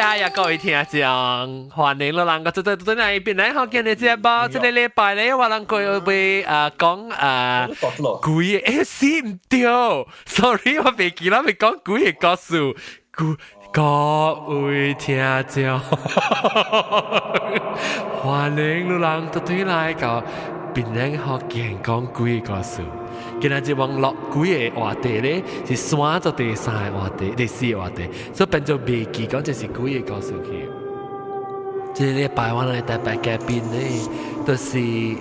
呀呀，各位聽眾，歡迎老人個做做做來邊來好見你節目，這個禮拜咧，我人過會啊講啊鬼誒，是毋對，sorry，我袂記得欲講鬼个故事，各位聽眾，歡迎老人做對來到檳榔福建講鬼故事。今仔日網絡鬼个話題咧，是選做第三個話題，第四個話題，所以變做袂記講這是鬼个故事去。這個禮拜我來特別嘉賓咧，就是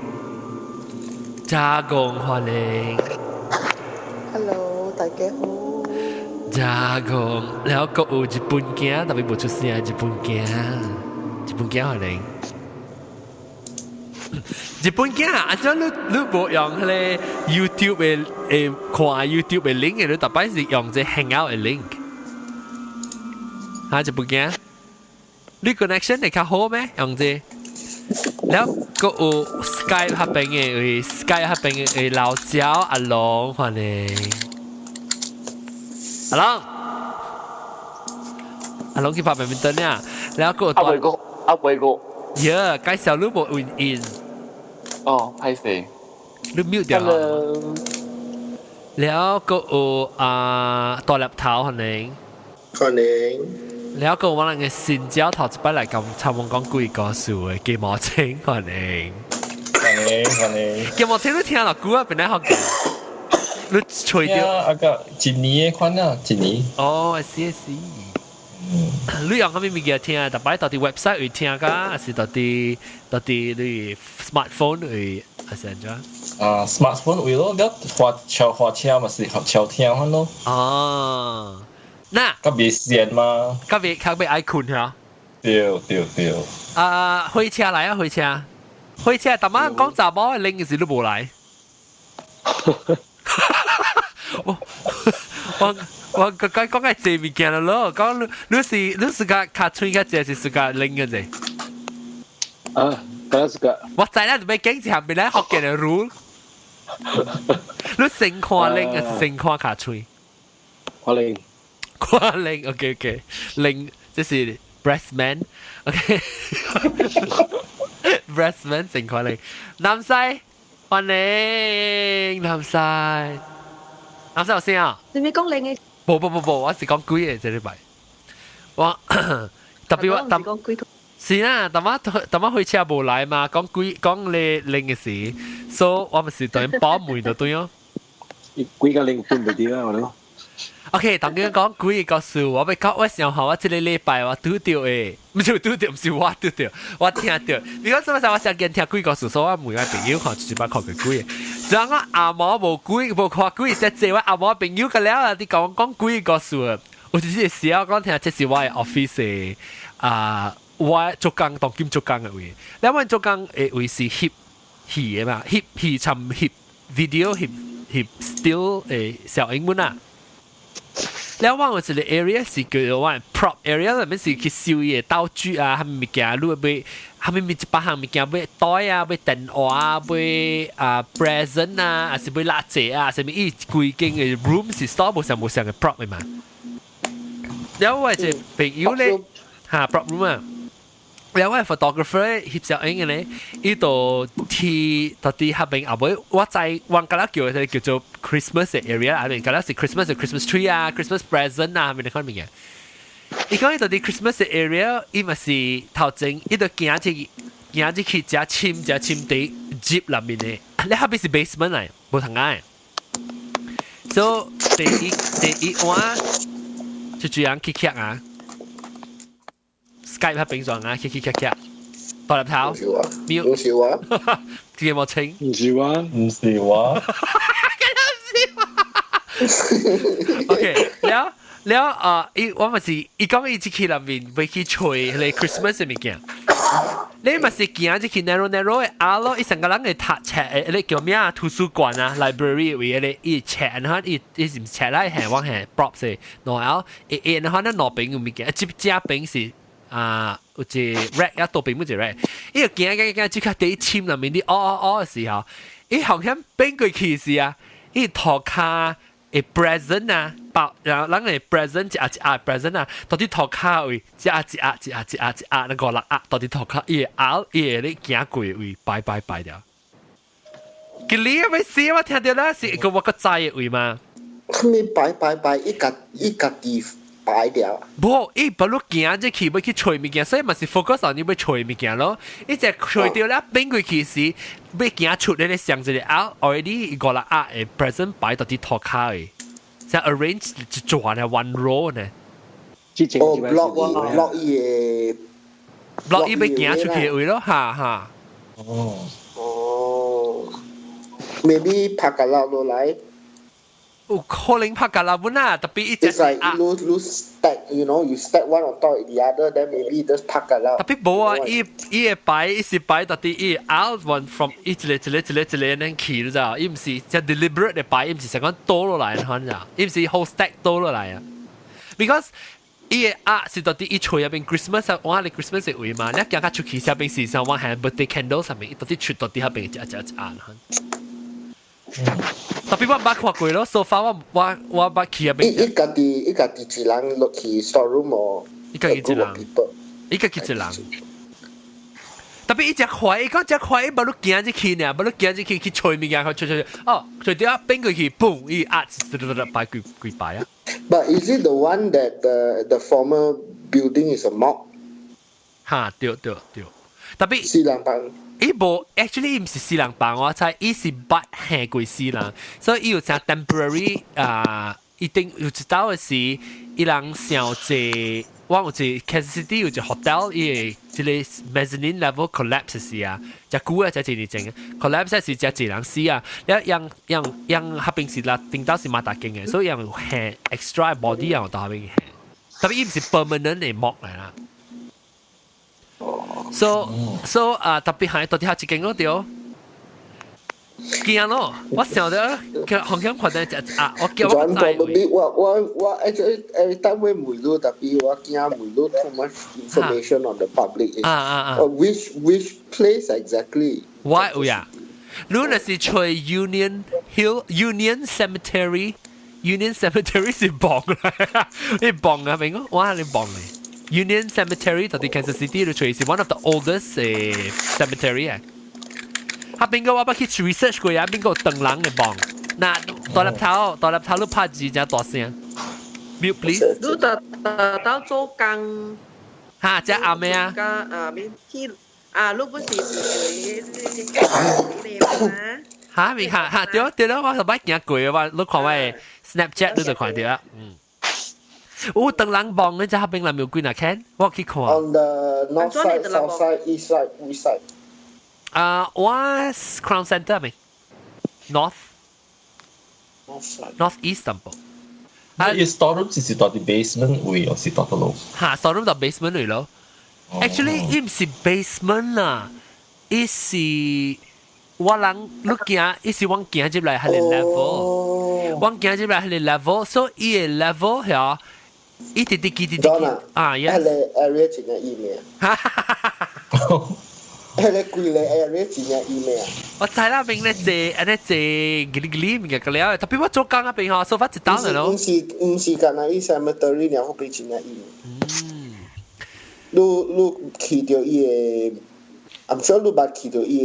嘉公歡迎。 Hello，大家好。嘉公，然後閣有日本囝，特別無出聲，日本囝，日本囝歡迎。日本囝，啊，怎你無用彼個 YouTube 的看 YouTube 的 link 的，你逐擺是用這 Hangout 的 link。哈，日本囝，你 connection 會較好咩？用這，然後閣有 Skype 彼邊的，位 Skype 彼邊的老焦阿龍歡迎。阿龍，阿龍去拍 badminton 啊，然後閣有阿偉哥，阿偉哥。耶，介紹你無運音。哦，歹勢。你 mute 掉。 Hello。然後閣有啊大粒頭歡迎。歡迎。然後閣有我人个新招頭一擺來講，差唔多講鬼故事的雞毛青歡迎。歡迎歡迎。雞毛青你聽偌久啊？邊來學嘅？你吹掉？啊個一年的款啊，一年。哦，是是。你用啥物物件聽？逐擺到佇 website 會聽㗎，還是到佇你 smartphone 會，還是按怎？啊，smartphone 會咯，佮駛車駛車嘛是超聽款咯。哦，那較袂癬嘛？較袂愛睏嚇。對對對。啊，火車來啊，火車，火車，逐擺講查某的鈴時你無來。我我我講講講個濟物件咯，講你是較較喙較濟，是自家拎嘅啫？啊，梗係自家。我知啦，就欲講一項邊來福建的 rule。你先看鈴還是先看跤喙？看鈴。看鈴，OK OK，鈴這是 breast man，OK，breast man 先看鈴。南西歡迎南西，南西有聲啊？你咪講鈴嘅？無無無無，我是講鬼个這禮拜。我特別我特講鬼。是啦，逐擺逐擺火車無來嘛，講鬼講你鈴的時，所以我咪是等於報門就對哦。鬼佮鈴分袂著啊，我諗。 OK，當佢講鬼个故事，我欲講我想好，我這個禮拜我拄著的，毋是拄著，毋是我拄著，我聽著。你講什麼時候我上見聽鬼故事，所以我問我朋友看，一擺看過鬼。就我阿毛無鬼無看鬼，即係我阿毛朋友個了啊！你講講鬼故事，我只是時候講聽，這是我的 office 的啊，我做工當今做工的位，你我做工的位是翕戲的嘛，翕戲參翕 video 翕翕 still 的攝影本啊。了我有一個 area 是叫做我 prop area，內面是去收伊的道具啊，啥物物件，你欲啥物物一百項物件，買袋啊，買電話啊，買啊 present 啊，還是買蠟燭啊，啥物伊規間的 room 是 store 無相無相的 prop 的嘛。了我一個朋友咧，哈 prop room 啊。了我 photographer 翕攝影的咧，伊就去到佇彼邊後尾，我知我敢若叫的叫做 Christmas area，啊，敢若是 Christmas 的 Christmas tree 啊，Christmas present 啊，啥物款物件。伊講伊到佇 Christmas area，伊嘛是頭前，伊就行入去誠深誠深佇 jeep 內面的，你彼邊是 basement 來，無通愛。所以第一晚就這樣去徛啊。Skype 彼邊上啊，去去徛徛，大粒頭，唔是我，記無清？唔是我，唔是我，梗係唔是我。OK，了了啊，伊我嘛是，伊講伊入去內面欲去揣彼個 Christmas 的物件，你嘛是行入去 narrow narrow 的啊咯，伊成個人會讀冊的，彼個叫咩啊？圖書館啊，library 位彼個伊冊，然後伊伊是毋是冊來還我還 props 的，然後伊伊然後那兩邊有物件，這這邊是。啊，有一個 rack 啊，倒邊有一個 rack，伊就行行行，這較第一深內面你哦哦哦的時候，伊好像變過去時啊，伊塗跤會 present 啊，包然後人會 present 一盒一盒 present 啊，到佇塗跤位，一盒一盒一盒一盒一盒，那五六盒到佇塗跤，伊會拗，伊會咧行過位擺擺擺掉。佢你咪死我聽到啦，是個我個知嘅位嘛？咩擺擺擺一個一個地擺掉？無，伊不如行這去欲去揣物件，所以嘛是 focus on 你欲揣物件咯。伊只揣到了變過去時，欲行出咧上一個盒，already 五六盒嘅 present 擺到佇塗跤嘅，即 arrange 一轉呢 one row 呢。哦，block block 伊 block 伊欲行出去嘅位咯，哈哈。哦。哦，maybe 拍個落來。有可能拍架啦本啊，特別伊隻 It's like you stack, you stack one on top of the other, then maybe just 拍架啦。特別無啊，伊伊會擺，伊是擺到底伊 out one from 伊一個一個一個一個恁去，你知道？伊毋是即 deliberate 的擺，伊毋是成講倒落來，你知道？伊毋是 whole stack 倒落來啊。Because 伊個盒是到底伊厝入邊 Christmas 啊，我哋 Christmas 的位嘛，你行較出去下邊是像我係 birthday candle 上面，伊到底出到底下邊一隻一隻一盒。特別我捌看過咯，so far 我我我捌去入邊。伊伊家己伊家己一人落去 storeroom 哦。伊家己一人，伊家己一人。特別伊隻快，伊講隻快，伊無你行入去呢，無你行入去去揣物件，去揣揣，哦，揣掉變過去，嘣，伊壓，擺幾幾擺啊。 But is it the one that the former building is a morgue？哈，對對對。特別死人房。伊無，actually 伊毋是死人房，我猜伊是捌下過死人，所以伊有只 temporary 啊，一定有一道的是，伊人想一，我有一 Kansas City 有一 hotel，伊個這個 mezzanine level collapse 時啊，只久啊，只一年前 collapse 是只一人死啊，了讓讓讓彼邊是啦，頂到是馬大間的，所以讓下 extra body 讓到彼邊下，特別伊毋是 permanent 的 morgue 來啦。So so 啊，特別係到底係一間嗰對，驚咯！我想到佢紅險看到一啊，我叫我知位。我我我 actually every time 我問你，特別我驚問你 too much information on the public。啊啊啊！Which place exactly？我有呀，你若是去 Union Hill Union Cemetery，Union Cemetery 是墓啦，你墓啊，明我係你墓嚟。Union Cemetery 到底 Kansas City 你揣是 one of the oldest cemetery 啊。啊，邊個我捌去 research 過啊？邊個唐人的墓？那大粒頭，大粒頭你拍字真大聲。Mute please。你特特到做工。哈，這阿咩啊？啊，邊去啊，你不是你嘛？哈，未哈哈，對對咯，我就捌行過啊，我你看我的 Snapchat 你就看到啊，嗯。有唐人墓，你知彼邊內面有幾若間？我去看。 On the north side, south side, east side, west side。啊，我 Crown Center 未？North。 North side。 North East 淡薄。啊，伊 storeroom 是佇 basement 位，還是佇佗落？哈，storeroom 佇 basement 位咯。Actually，伊毋是 basement 啦，伊是我人你行，伊是阮行入來彼個 level，阮行入來彼個 level，所以伊個 level 遐。一直直直直啊，yes。彼個 area 真正伊名。彼個規個 area 真正伊名。我知啦，邊咧坐，按呢坐，吉哩吉哩物件個了，特別我做工嗰邊吼，手法一單了咯。毋是毋是，干焦伊 cemetery 爾，彼邊真正伊名。嗯。你你去到伊個，I'm sure 你捌去到伊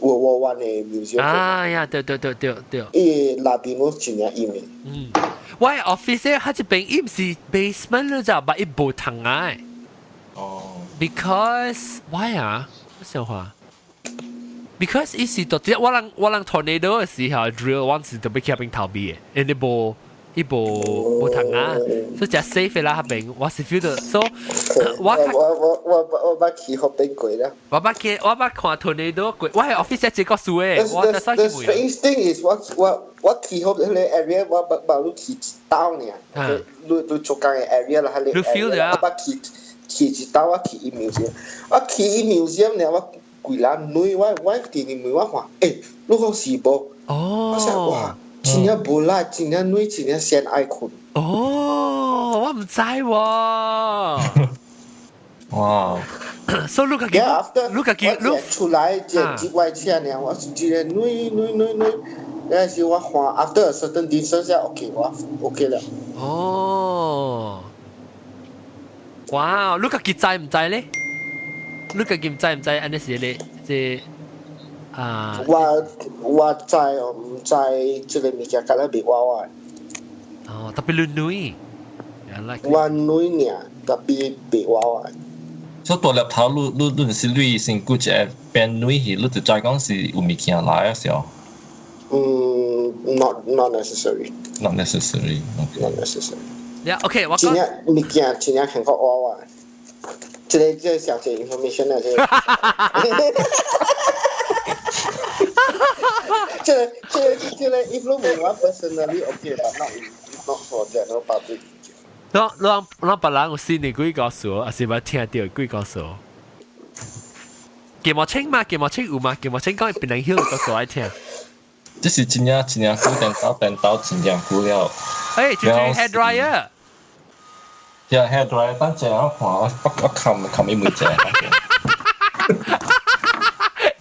個 World War One 的 museum。啊呀，對對對對對。伊個內邊攏真正伊名。嗯。我 office 咧，佢這邊伊毋是 basement 咯，就把伊無窗啊。哦。 Because why 啊？我想話，because 伊是到底我人我人 tornado 的時候 drill 我是特別去彼邊逃避的，因為無伊無無窗啊，所以誠 safe 啦彼邊，我是 feel 到，so 我我我我我捌去彼邊過啦。我捌去我捌看 tornado 過，我喺 office 一個數的，我就 The strange thing is 我我我去彼個 area 我捌捌去一道爾，你你做工的 area 啦，彼個 area 我捌去去一道，我去伊 museum，我去伊 museum 爾，我規人女我我佇呢問我看，欸，你講是無？哦，我想哇，真正無力，真正女，真正先愛睏。哦，我毋知喎。哇！所以你家己，你家己，你出來一一外車爾，我是一個女女女女，那時我看 after a certain distance OK 我 OK 了。哦，哇！你家己知毋知咧？你家己知毋知按呢是咧？這啊，我知毋知這个物件敢若袂活活。哦，特別你女，我女爾，特別袂活活。所以大粒頭，你你是你身軀一個變女去，你就知講是有物件來啊時候。嗯，not necessary。 Not necessary. Not necessary. Yeah, OK，我真正物件真正肯個活活。這個小姐 information 啊，這個。這個，if 你問我 personally OK，but not for general public。我別人有新的鬼故事，還是捌聽著鬼故事？記無清嘛？記無清有嘛？記無清講別人曉故事愛聽。這是真正真正久，電到真正久了。欸，就是 hair dryer。對，hair dryer，等陣我看，我冚冚伊每隻。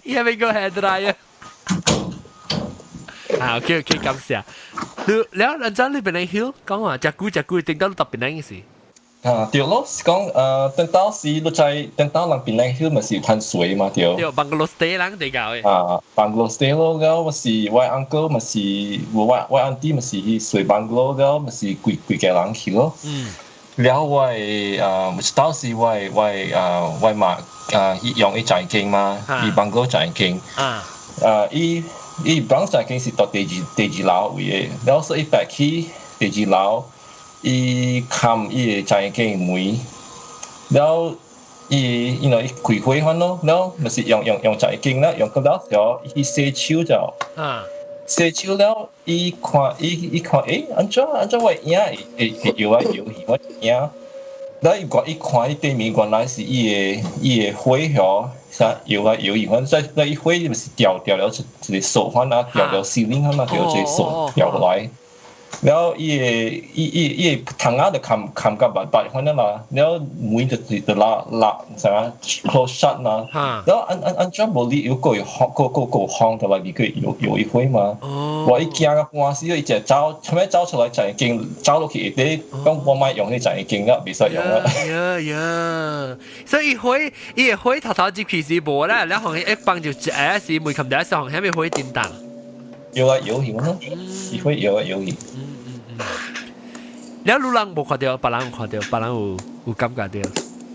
伊係咪個 hair dryer？啊，OK OK，感謝。你了，人陣你別人曉講話，食久食久，頂到特別難嘅事。啊，對咯，是講等到時你知，等到人檳榔曉咪是趁水嘛，對。對，bungalow stay 人哋搞嘅。啊，bungalow stay 咯，了咪是我 uncle 咪是我 auntie 咪是去睡 bungalow 了，咪是規規家人去咯。了我啊，到時我媽啊，伊用伊宅間嘛，伊 bungalow 宅間。啊，伊 bungalow 宅間是到第二樓位的，了所以伊白去第二樓。伊冚伊个宅間門，了伊因為伊開火款咯，了咪是用宅間啦，用個了時伊洗手就，洗手了，伊看，欸，按怎我影會搖來搖去，我影，了伊看伊對面原來是伊个火曉啥搖來搖去，反正在伊火咪是掉了一個掃款啊，掉了 ceiling 款啊，掉一個掃掉落來。了伊个伊個窗仔就冚冚甲密密款啦，了門就拉拉啥 close shut 啦，了按怎無理由閣會風閣風就來入去搖一火嘛？我伊驚甲半死，伊一走，啥物走出來就經走落去下底，講我莫用彼陣經了，袂使用啦。呀呀，所以火伊个火頭頭入去是無啦，了予伊一放就一下是門冚第一時予啥物火叮當。搖來搖去咯，伊會搖來搖去。了，路人無看著，別人有看著，別人有感覺著。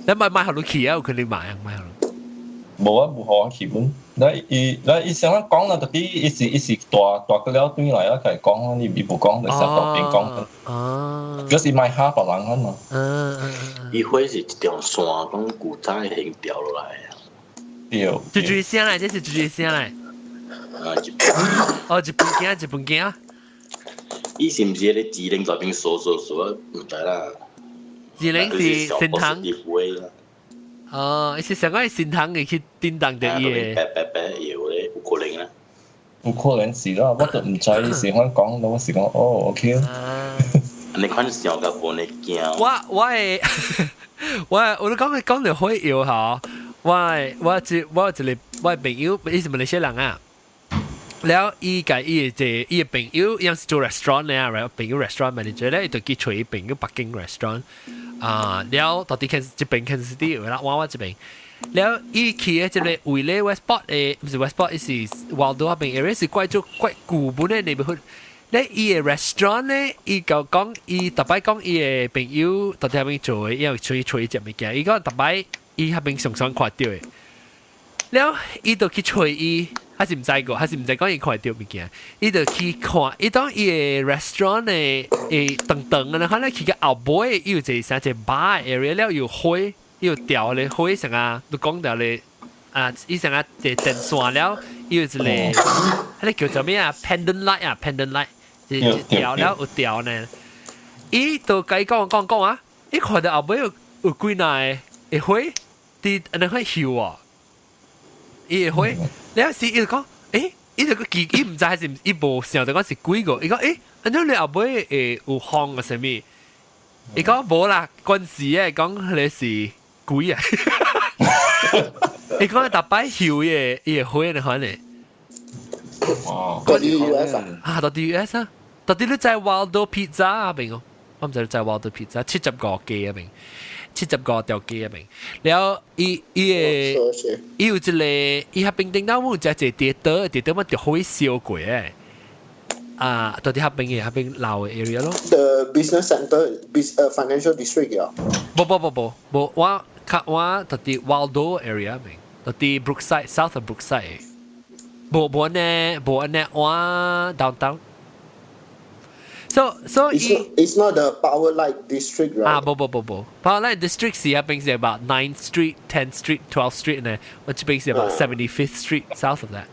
你買予你去啊？有可能買啊，買予你。無啊，無予我去本。你伊上講啦，特別伊是大大個了轉來啊，佢講，伊無講，就實大邊講。嗰是買蝦別人看嘛。伊火是一條線，講古早形掉落來啊。對。就注意聲來，這是注意聲來。啊，一哦，一本鏡，一本鏡。伊是毋是咧智能在邊掃掃掃啊？毋知啦。智能是神堂。哦，伊是上個神堂嘅去叮當的伊個。白白白搖咧，有可能啦。有可能是啦，我都毋知是番講，我是講哦，OK。你看上個無呢驚。我都講講著火搖吼，我一個我朋友，伊是馬來西亞人啊。了，伊共伊的一伊的朋友，伊是做 restaurant 咧，right？朋友 restaurant manager 咧，伊就去揣伊朋友北京 restaurant 啊。了，到底 Kansas 這邊 Kansas City 有啦，我這邊。了，伊去的這个位咧 Westport 的，毋是 Westport，伊是 Waldo 那邊 area 是怪做怪舊本的 neighborhood。咧，伊的 restaurant 咧，伊就講伊逐擺講伊的朋友到底遐邊做的，伊有揣揣一隻物件，伊講逐擺伊遐邊常常看著的。了，伊就去揣伊。還是毋知個，還是毋知講伊看著物件，伊就去看，伊當伊个 restaurant 的長長的，可能去個後尾，伊有一個啥一個 bar area 了，有火，有吊咧火啥啊，都講著咧啊，伊啥啊，一電線了，伊有一個，彼个叫做咩啊？pendant light 啊，pendant light，是吊了有吊呢。伊就共伊講講講啊，伊看著後尾有幾若個火，佇按呢款燒啊，伊會火。了時伊就講，欸，伊就個記，伊毋知還是伊無想著講是鬼個，伊講，欸，按怎你後尾會有風啊啥物？伊講無啦，關事的，講彼个是鬼啊！伊講逐擺燒伊個伊個火呢款呢。哦，到啲 US 啊？啊，到啲 US 啊，到啲你在 Waldo Pizza 啊邊哦，我毋知你在 Waldo Pizza 75街啊邊，75條街啊邊。然後伊伊個伊有一個，伊遐邊頂到有隻一個跌倒，跌倒乜就好燒過誒。啊，到啲遐邊嘅遐邊老嘅 area 咯。 The business center, financial district 啊？無無無無無，我較我到啲 Waldo area 邊，到啲 Brookside south of Brookside。無無呢，無呢，我 downtown。So It's not the Power Light District, right? 啊，無無無無，Power Light District 是遐邊是 about 9th Street, 10th Street, 12th Street 呢，我這邊是 about 75th Street south of that。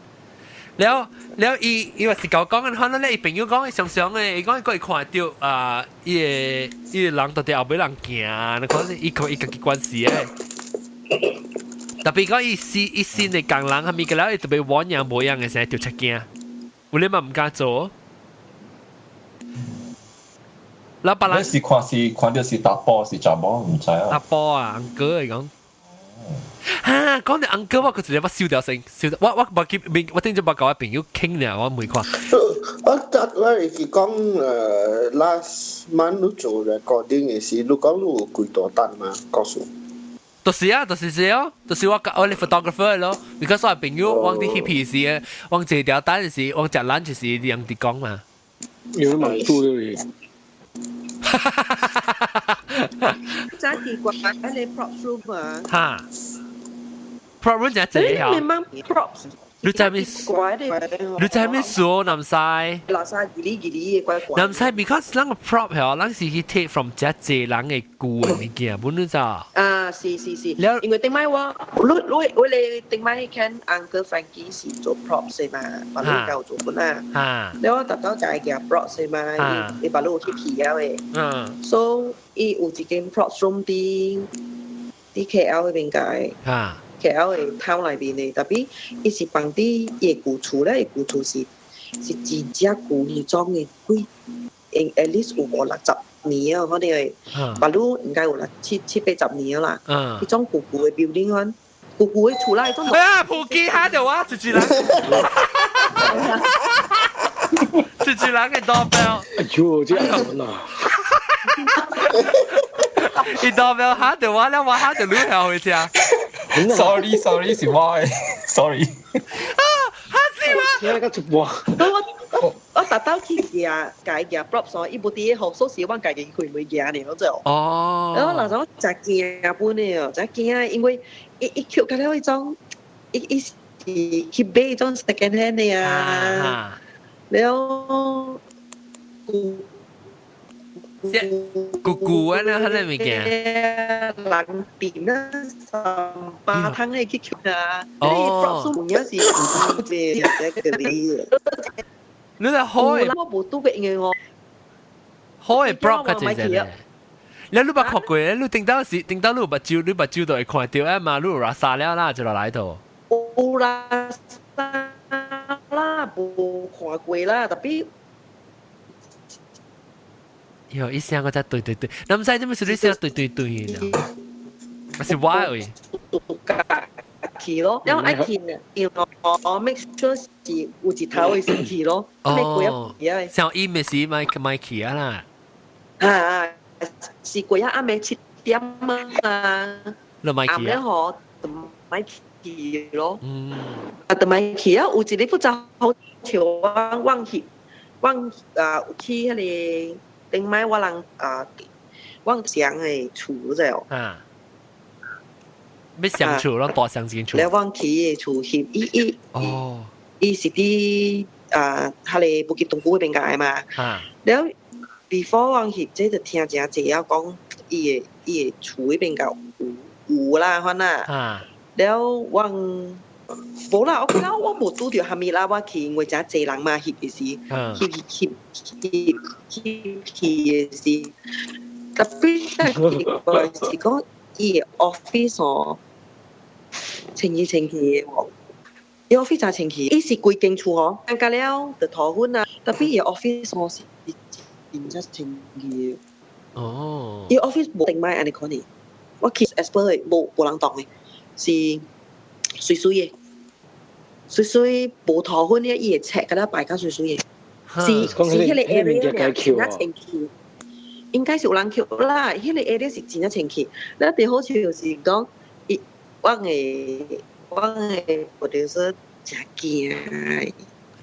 了了，伊伊話是甲我講緊，可能咧，伊朋友講，伊常常嘅，伊講伊過會看到啊，伊個伊個人到底後尾人行，你看伊佢伊家己關事嘅。特別講伊新伊新的工人，係咪個了？伊特別玩樣無樣嘅時候就出驚，有你嘛毋敢做。老別人是看是看到是查埔是查某，毋知啊。查埔啊，uncle 嚟講。哈，講到 uncle，我佢一個我燒掉聲，燒我我無記，我頂陣捌共我朋友傾呢，我問看。我得我會記講last month 你做 recording 嘅時，你講你有幾多單嘛？告訴。就是啊，就是這哦，就是我我係 photographer 咯。because 我朋友往啲翕片時，往這條單時，往食 lunch 時，人哋講嘛。有人做咗哈哈哈！真奇怪，你 props room 啊？哈，prop room 就係這你問 props？你知咩？你知咩數？南西？垃圾吉哩吉哩嘅怪怪。南西，because 咱個 prop 係，咱是去 take from 這濟人嘅舊嘅物件，本你知？啊，是是是。因為頂擺我，你你我你頂擺看 Uncle Frankie 是做 props 嘛，把你教做本啊。你我特登就係叫 props 嘛，伊把你去皮啊嘅。所以伊有一間 props room 佇佇 KL 嗰邊解。KL 的 town 內面的，特別伊是放佇伊的舊厝咧，伊舊厝是是真正舊彼種的，幾應 at least 有五六十年啊，可能會，別路應該有啦七七八十年啦。彼種舊舊的 building 款，舊舊的厝啦，彼種。哎呀，普吉哈的哇，一一人，一一人的 doorbell。哎呦，這樣啊！伊 doorbell 哈的我了，我哈的路下回家。 Sorry sorry 是我的，sorry。啊，嚇死我！聽個直播。我我特登去寄家寄 props，伊無佇個號，所以我家己開門寄呢，我就。然後那種真驚本的哦，真驚，因為伊伊抾到了彼種，伊伊是去買彼種 second hand 的啊，了。舊舊啊，那彼個物件。人店啊，三八湯的去抾啊。哦。有影是有這個你。你係好的。我無拄過因為我。好的 prop 較濟隻。你你捌看過？你頂到是頂到你有目睭，你目睭就會看到啊嘛？你有拉沙了啦，就落來頭。有拉沙啦，無看過啦，特別。喲，一聲我才對對對，那毋知做咩事你聲對對對呢？是我位。去咯，然後愛去，因為我 make sure 是有一頭的先去咯。哦，像伊咪是買買去啊啦。啊，是過啊暗暝7點啊。你買去啊？暗暝吼，就買去咯。啊，就買去啊！有一日負責好笑我忘去，忘啊去彼個。頂擺我人啊，我上的厝者哦。啊。欲上厝，攏大上間厝。了，我去的厝翕，伊伊伊是佇啊，彼個布吉東古彼邊界嘛。了，before 我翕，這就聽誠濟啊講，伊的伊的厝彼邊界有有啦，反啊。了，我無啦，我記得我無拄著蝦米啦，我去因為誠濟人嘛，翕的時，翕翕翕翕去的時，特別奇怪是講伊的 office 哦，清氣清氣的喎，伊 office 真清氣，伊是規間厝哦，間隔了就塗粉啊，特別伊 office 哦是真正清氣的。伊 office 無頂擺按呢款的，我去 expert 的無無人動的，是媠媠的。水水無塗粉咧，伊會切甲咱擺較水水的。是是彼个 area 爾，真正清氣。應該是有人抾啦，彼个 area 是真正清氣。咱最好笑就是講，伊我的我就是誠驚。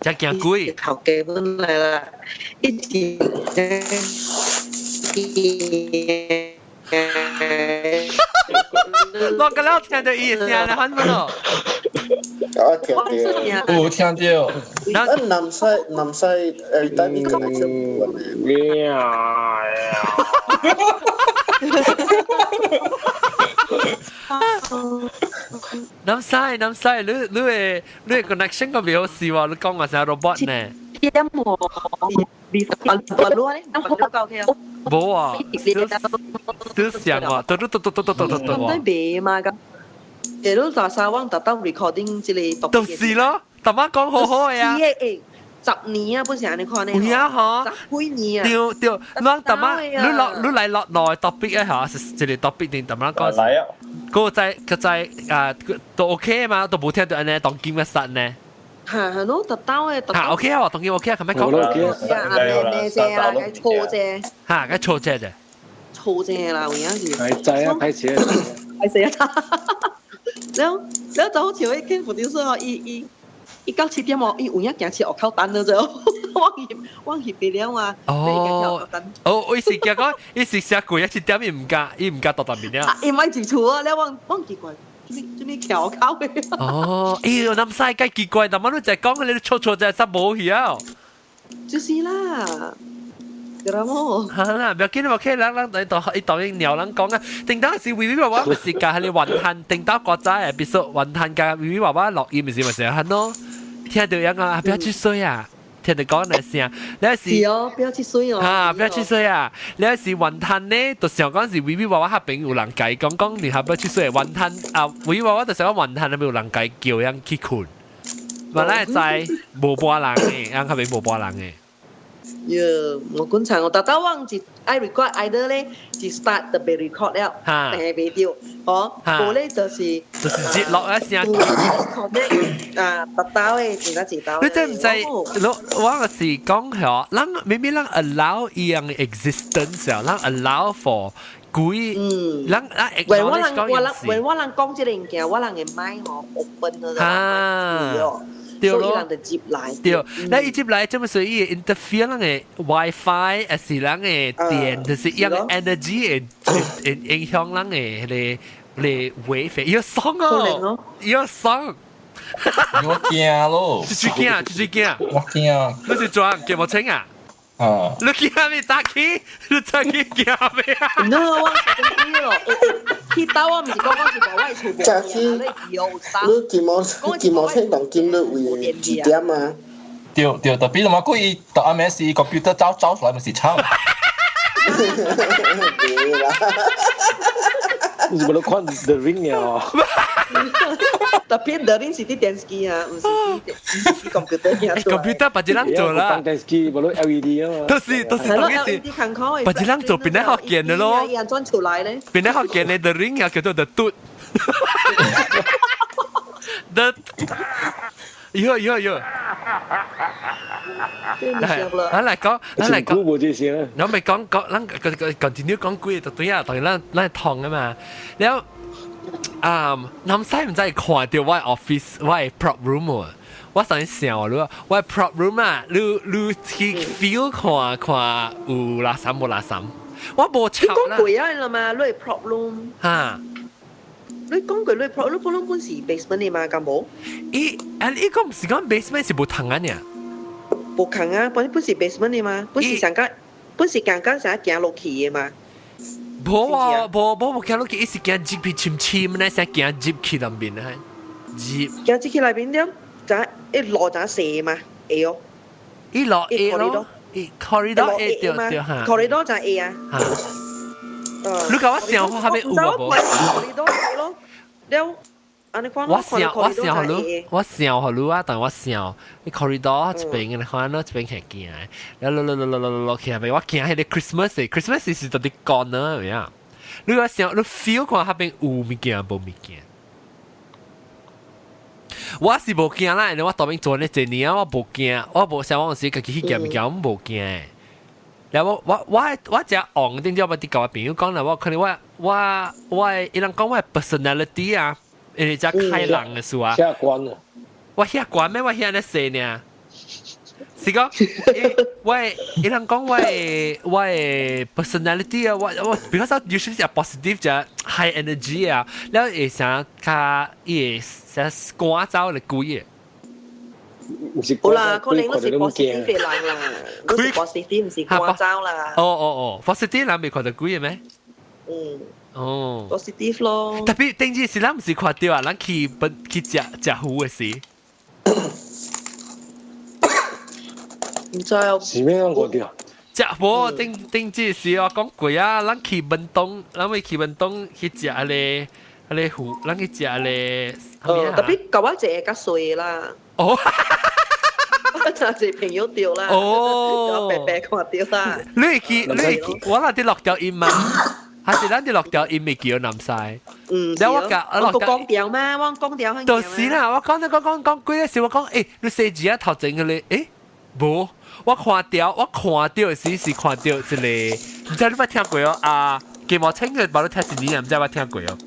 誠驚鬼。頭家本來啦，一直驚。我剛剛聽到伊的聲咧，喊乜咯？我聽到。有聽到。啊，南西南西等你 connection 咩啊？南西南西，你的 connection 個未好勢喎，你講話成 robot 呢？點喎？無啊，都像喎，嘟嘟嘟嘟嘟嘟嘟嘟嘟喎。咁嘛咁，其實大沙灣特登 recording 這個。就是咯，大媽講好好嘅啊。 10年啊，本是按呢款呢。有啊，嗬。十幾年啊。對對，咱大媽，你落你來落內 topic 啊，嚇，是一個 topic 定大媽講。來啊！嗰個在個在啊，都 OK 嘛，都無聽到按呢當今嘅殺呢。嚇係咯，特兜嘅。嚇 OK 啊，當今 OK 啊，琴日講。啊，咩咩啫啦，該錯啫。嚇，該錯啫啫。錯啫啦，有影是。係制啊，歹勢啊。歹勢啊！然後然後就好似我見副導說，伊伊。伊到7點哦，伊有影行去學口單了就，我翕袂了啊。哦，哦，伊是驚講，伊是寫過一7點，伊唔敢到當面了。伊莫入厝啊，了我我奇怪，做咩做咩徛學口的？哦，哎呦，南西該奇怪，但我你就講你錯錯就係無去啊。就是啦。嚇啦，唔要緊，唔要緊，人人伊當伊當應鳥人講啊。頂當時微微娃娃唔是教你雲吞，頂當國仔誒，別說雲吞教微微娃娃錄音，唔是咪成日咯？聽到樣啊，不要出水啊！聽到講那聲，你是是哦，不要出水哦。嚇，不要出水啊！你是雲吞呢，就想講是微微娃娃彼邊有人共伊講講，你下不要出水，雲吞啊，微微娃娃就想講雲吞，那邊有人共伊叫人去睏。原來知無半人的，人彼邊無半人的。喲，我觀察我，特登我是愛 record either 咧，是 start 就袂 record 了，訂袂著，哦，無咧就是就是接落一聲。 connect 啊，特兜的，真正一兜。你知毋知？我我是講嗬，咱明明咱 allow 伊樣 existence 啊，咱 allow for 鬼，咱咱為我人我人為我人講這個物件，我人的mind 吼 open 了啊。對咯，人就接來。對，那伊接來，這麼說伊會 interfere 咱的 WiFi，還是咱的電，就是伊個 energy 會會影響咱的彼個彼個 wave，伊爽哦，伊爽。我驚咯，出出驚，出出驚，我驚。你是裝驚無清啊？啊！你驚咩？早起，你早起驚咩啊？No，我是講哦，去兜我毋是講我是講我厝無早起，你金毛青當今日為幾點啊？對對，特別什麼故意到暗暝時 computer 走走出來咪是慘。對啦。你是無咧看 The Ring 了？特別 The Ring 是佇電視機啊，毋是佇 computer 遐做。 computer 別一人做啦。當電視機，無論 LED 啊嘛。都是都是當一時。別一人做變得學見的咯。伊安怎出來咧？變得學見的 The Ring 又叫做 The Tooth。The 喲喲喲！來，咱來講，咱來講，我咪講講，咱個個 continue 講鬼就對啊，當然咱咱痛啊嘛。然後啊，南西毋知看著我 office，我 prop room 喎。我上次想你，我 prop room 啊，你去 feel 看看有垃圾無垃圾？我無插啦。你講過啊啦嘛，你 prop room。嚇！你講過你 prop 你本本是 basement 的嘛，敢無？伊啊，伊個毋是講 basement 是無通啊爾。無共啊，本本是 basement 的嘛，本是上個，本是剛剛啥行落去的嘛。無啊，無無無行落去，伊是行入去深深呢，先行入去內面啊，入。行入去內面了，就一路就細嘛，會哦。一路會咯，伊 corridor 會對對嚇。 corridor 就會啊。嚇。你講我想我還沒有啊無？ corridor 咯，了。我想我想予你，我想予你啊！但我想，你 corridor 一邊，你看咯，一邊係行，然後落落落落落落去下邊，我行彼个 Christmas，Christmas 是佇 corner 咩啊？你我想，你 feel 看彼邊有物件無物件？我是無驚啦，我當兵做呢一年啊，我無驚，我無想我時家己去行物件，我無驚。然後我只戇頂咗，我啲舊我朋友講啦，我可能我伊人講我 personality 啊，因為只開朗嘅事啊。嚇關啊！我嚇關咩？我嚇你細呢？是講，我伊人講我 personality 啊，我 because 我 usually 是 positive 就 high energy 啊，然後會想較伊會想趕走嚟鬼嘅。好啦，可能我是 positive 嘅人啦，我是 positive 唔是趕走啦。哦哦哦，positive 人未看到鬼嘅咩？嗯。哦。 positive 咯。特別頂住是咱唔是看到啊，咱去本去食食糊嘅時。唔知啊。是咩人看到？食無頂頂住時我講過啊，咱去文東，咱會去文東去食彼個糊，咱去食彼個。哦，特別舊我一個較細啦。哦。我就係朋友掉啦。哦。我白白看到啦。你去你去，我那啲落掉音嘛？還是咱啲落掉音未叫南西？嗯。然後我甲我講掉嘛，我講掉。就是啦，我講講講講幾個時，我講你寫字啊頭前個咧，無，我看到我看到的時是看到一個，唔知你捌聽過哦？啊，金毛青嘅，無你聽一年，唔知捌聽過哦？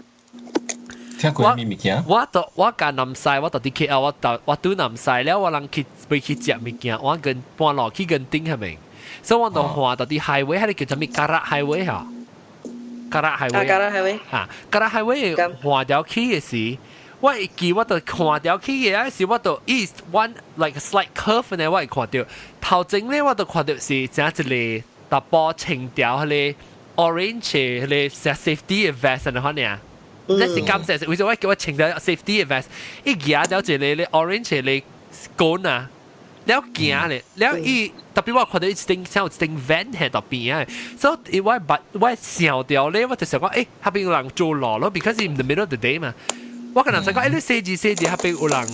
聽過咩物件？我到我甲南西，我到啲 KL，我到南西了，我人去欲去食物件，我跟半路去跟頂係咪？所以我就看到啲 highway，彼个叫做咩？Karak highway 嚇，Karak highway。 Karak highway。嚇，Karak highway 換條去嘅時，我會記我就看條去嘅嗰時，我就伊 one like a slight curve 呢，我會看到頭前咧，我就看到是正一個查埔穿條彼個 orange 彼個 safety 嘅 vest 的款爾。那是感謝，為什麼我叫我穿條 safety 嘅 vest？伊舉掉一個咧 orange 嘅棍啊，了行咧，了伊特別我看到一頂像有一頂 van 喺度邊啊，所以我捌我想掉咧，我就想講，彼邊有人做路咯，because in the middle of the day 嘛。我跟人講，你寫字寫字，彼邊有人，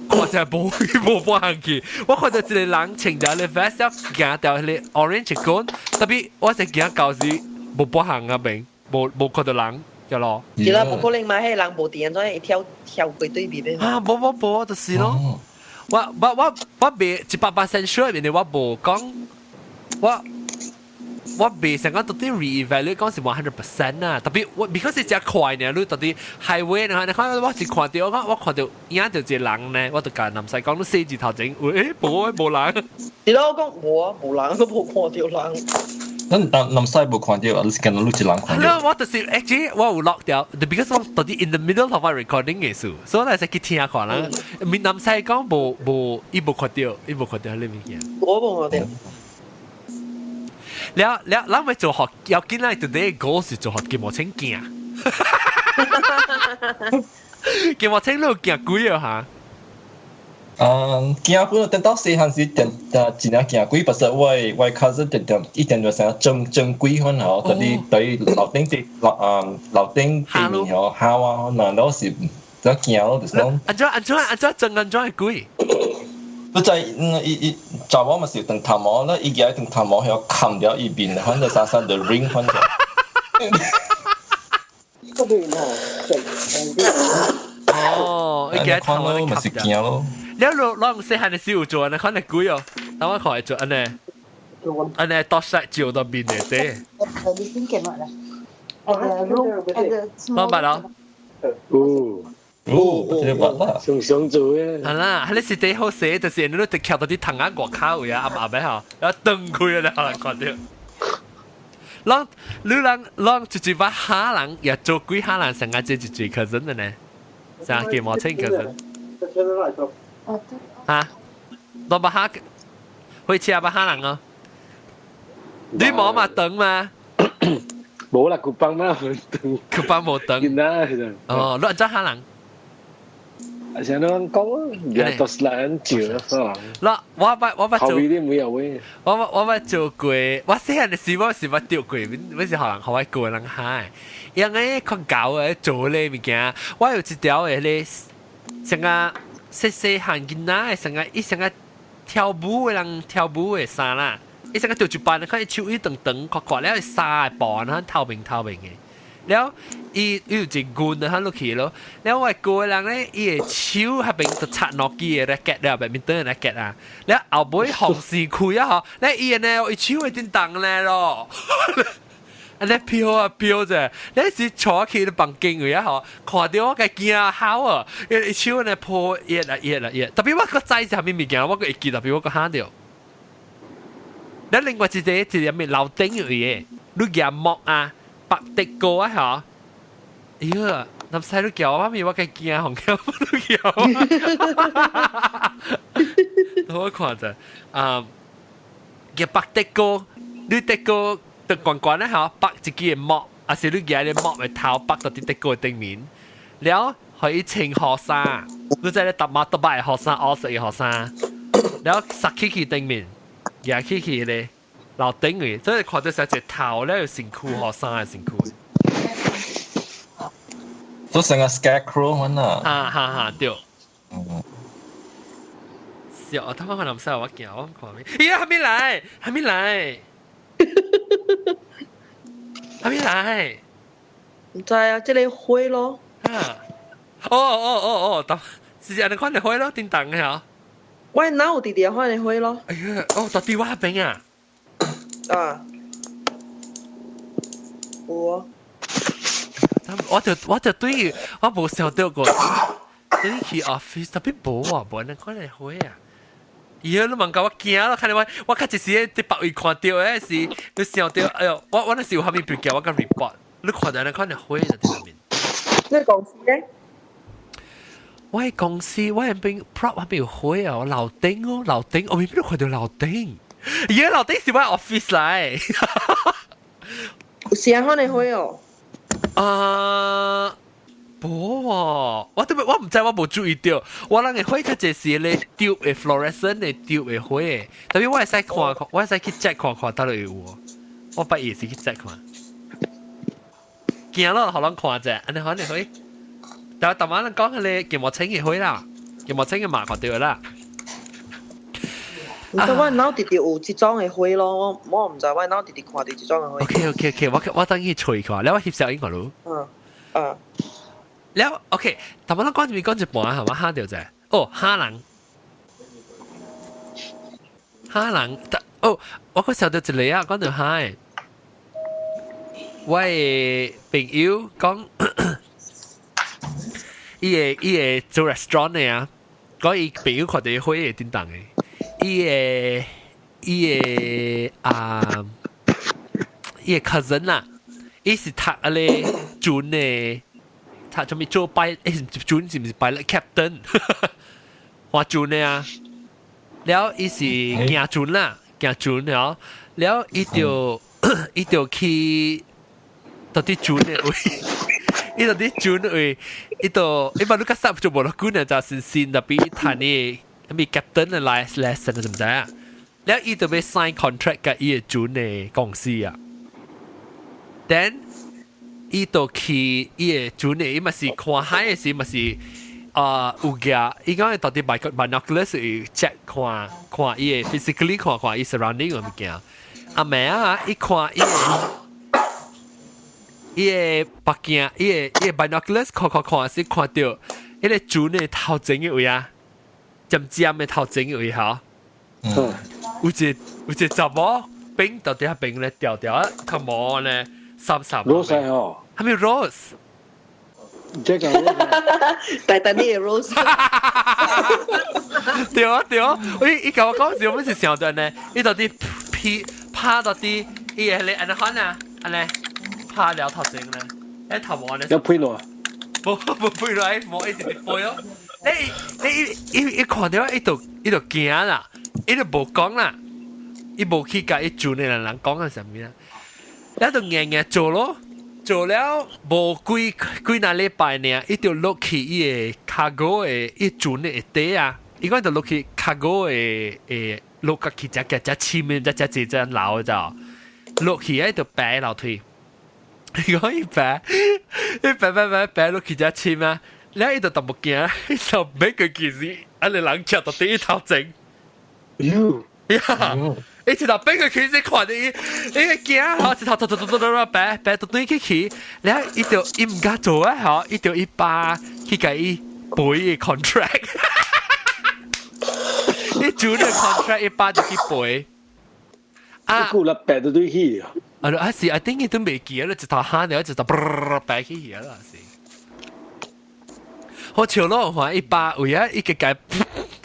看就無無半去。我看到一個人穿條咧 vest，了行條彼個 orange 棍，特別我就行到時無半行啊邊，無看到人。就咯，是啦，無可能嘛，彼人無佇，怎會跳跳過對面咧？啊，無無無，就是咯。我袂100% sure，因為我無講，我袂想講到底 re-evaluate 講是 100% 啊。特別我 because 是真快呢，你到底 highway 呢？你看我是看到我講我看到影到一個人呢，我就共南西講你寫字頭前，無無人。是咯，我講無啊，無人，都無看到人。咱南南西無看到，你是見到你一人看到？我就是 actually 我有錄掉，because 我到底 in the middle of my recording 嘅時，所以我係去聽看啦。閩南西講無無，伊無看到，伊無看到彼個物件。我無看到。了了，咱咪做學，要緊咱 today goal 是做學金毛清鏡。金毛清你有驚鬼啊嚇？嗯，驚本等到細漢時，定定真正驚鬼，不是我 cousin 定定一定就成裝裝鬼款吼，佇佇樓頂佇樓啊樓頂對面吼，喊啊，那都是真驚咯，就是講。按怎按怎按怎裝按怎會鬼？你知伊伊查某嘛是長頭毛，那伊舉長頭毛曉冚掉伊面，反正啥啥 The Ring 反正。這邊吼，哦，伊舉頭毛嘛是驚咯。了你攏細漢的時有做按呢款的鬼哦，當我看會做按呢，按呢 torchlight 照到面內底。攏捌咯？哦。哦，這個捌啦。常常做嘅。係啦，彼是第好勢，就是你都徛到啲窗仔外口位啊，暗暗的吼，然後斷開了，看到。攏你人攏一一捌蝦人，也做鬼蝦人，上個這一最可真的呢，上個毛青可真。嚇？攏捌蝦，會車捌蝦人哦？你無嘛長嘛？無啦，古邦嘛無長。古邦無長。哦，你按怎蝦人？啊，像你講啊，也都是人照啊。嗱，我捌做，後邊啲沒有嘅。我捌做過，我細漢的時我是捌釣過，我是予人予我過人蝦。因為較厚的做咧物件，我有一條的咧，像個細細漢囡仔的，像個伊像個跳舞的人跳舞的衫啦，伊像個做一半，看伊手一長長，闊闊了，衫的布，透明透明的。了伊伊有一棍啊，落去咯。了我個人咧，伊的手彼邊就插諾基的 racket 了，badminton 的 racket 啊。了後尾風勢開啊，嗬，了伊呢，伊手會叮當咧咯。按呢飄啊飄者，你是坐去房間位啊嗬，看著我共驚吼啊！伊手呢破熱啊熱啊熱，特別我閣知是啥物物件，我閣會記，特別我閣嚇著。了另外一個一個咩樓頂位的，你舉木啊，白的歌啊嗬，哎呀，南西你叫我咪我共驚，紅叫你叫我，我看者啊，舉白的歌，你的歌。就懸懸咧嗬，綁一支的木，抑是你舉个木的頭綁到佇竹篙頂面，了予伊穿雨衫，你知咧搭馬搭擺雨衫，烏色的雨衫，了撒起去頂面，舉起去咧樓頂位，所以看著是一個頭咧有身軀雨衫的身軀。都成個 scarecrow 咁啊！哈哈哈，對。笑，他媽可能唔使我驚，我看咩？咦，還沒來，還沒來。還沒來？毋知啊，這个火咯。啊！哦哦哦哦，當是按呢款的火咯，叮當的嗬。我哪有佇佇款的火咯？哎呀，哦，到佇我彼邊啊。啊。有啊。我就對我無想著過，對去 office 特別無啊，無按呢款的火啊。伊你問甲我驚咯，看見我我較一時佇別位看著的是，你想著，哎喲，我我那時有啥物物件，我共 report，你看著按呢款的火佇內面。你公司咧？我的公司，我彼邊 prop 彼邊有火啊，我樓頂哦，樓頂，我邊邊看著樓頂，而家樓頂是我 office 來。有啥款的火哦？啊。無喎，我特別我毋知我無注意著，我人的火較濟是咧 tube 的 fluorescent 的 tube 的火的，特別我會使看看，我會使去 check 看看佗落有無，我捌伊是去 check 看，驚咯，予人看者，按呢款的火，但係逐晚人講彼个金毛青的火啦，金毛青的嘛看著啦。毋知我腦直直有這種的火咯，我我毋知我腦直直看著這種的火。 OK，我我等去揣看，了我翕相影看囉。嗯嗯。了，OK，頭先咱講一邊講一半係嘛？嚇著者，哦，蝦人，蝦人，哦，我閣想著一个啊，講著蝦，我的朋友講，伊會伊會做 restaurant 的啊，講伊朋友看著火會叮當的，伊的伊的啊，伊的 cousin 啦，伊是讀彼个船的。讀啥物做 pilot，欸，船是毋是 pilot captain？划船的啊，了伊是行船啦，行船了，了伊就伊就去到佇船的位，伊到佇船的位，伊就伊把你較實就無落久呢，就是先特別談呢，啥物 captain 的 lesson 知毋知啊？了伊就欲 sign contract 共伊的船的公司啊，then 伊就去伊的船的，伊嘛是看海的時嘛是啊有額，伊講伊到底 binoculars 去 check 看看伊的 physically 看看伊 surrounding 的物件。阿暝啊，伊看伊的伊的目鏡，伊的伊的 binoculars 看看看時看著彼个船的頭前的位啊，尖尖的頭前的位吼。嗯。有一個有一個查某反著佇彼邊咧吊吊啊，頭毛咧。三三。 Rose 哦。係咪 Rose？這個大大你的 Rose。對啊對啊，伊伊共我講時，我是想著呢，伊到底屁拍到底，伊會咧按呢款啊，按呢拍了頭前咧，彼頭毛呢？有配落？無無配落，無一直佇飛哦。你你伊伊看著伊就伊就驚啦，伊就無講啦，伊無去共伊船的人人講啊啥物啦。了就硬硬做咯，做了無幾幾若禮拜爾，伊就落去伊的 cargo 的伊船的底啊，伊講就落去 cargo 的的落個去只只只深的，只只只只樓就落去伊就爬樓梯。伊講伊爬，伊爬爬爬爬落去遮深啊，了伊就淡薄驚，伊就欲過去時，按呢人徛佇伊頭前。喲，呀！伊一頭變個去先看到伊，伊個驚吼，一頭突突突突突白白突對去去，然後伊就伊毋敢做啊吼，伊就伊爸去共伊背 contract，伊做個 contract 伊爸就去背。啊！顧啦，白到對去。啊，啊是，I think 伊都未記啦，一頭喊了，一頭白去啦是。我笑咯，話伊爸為啊，伊個解，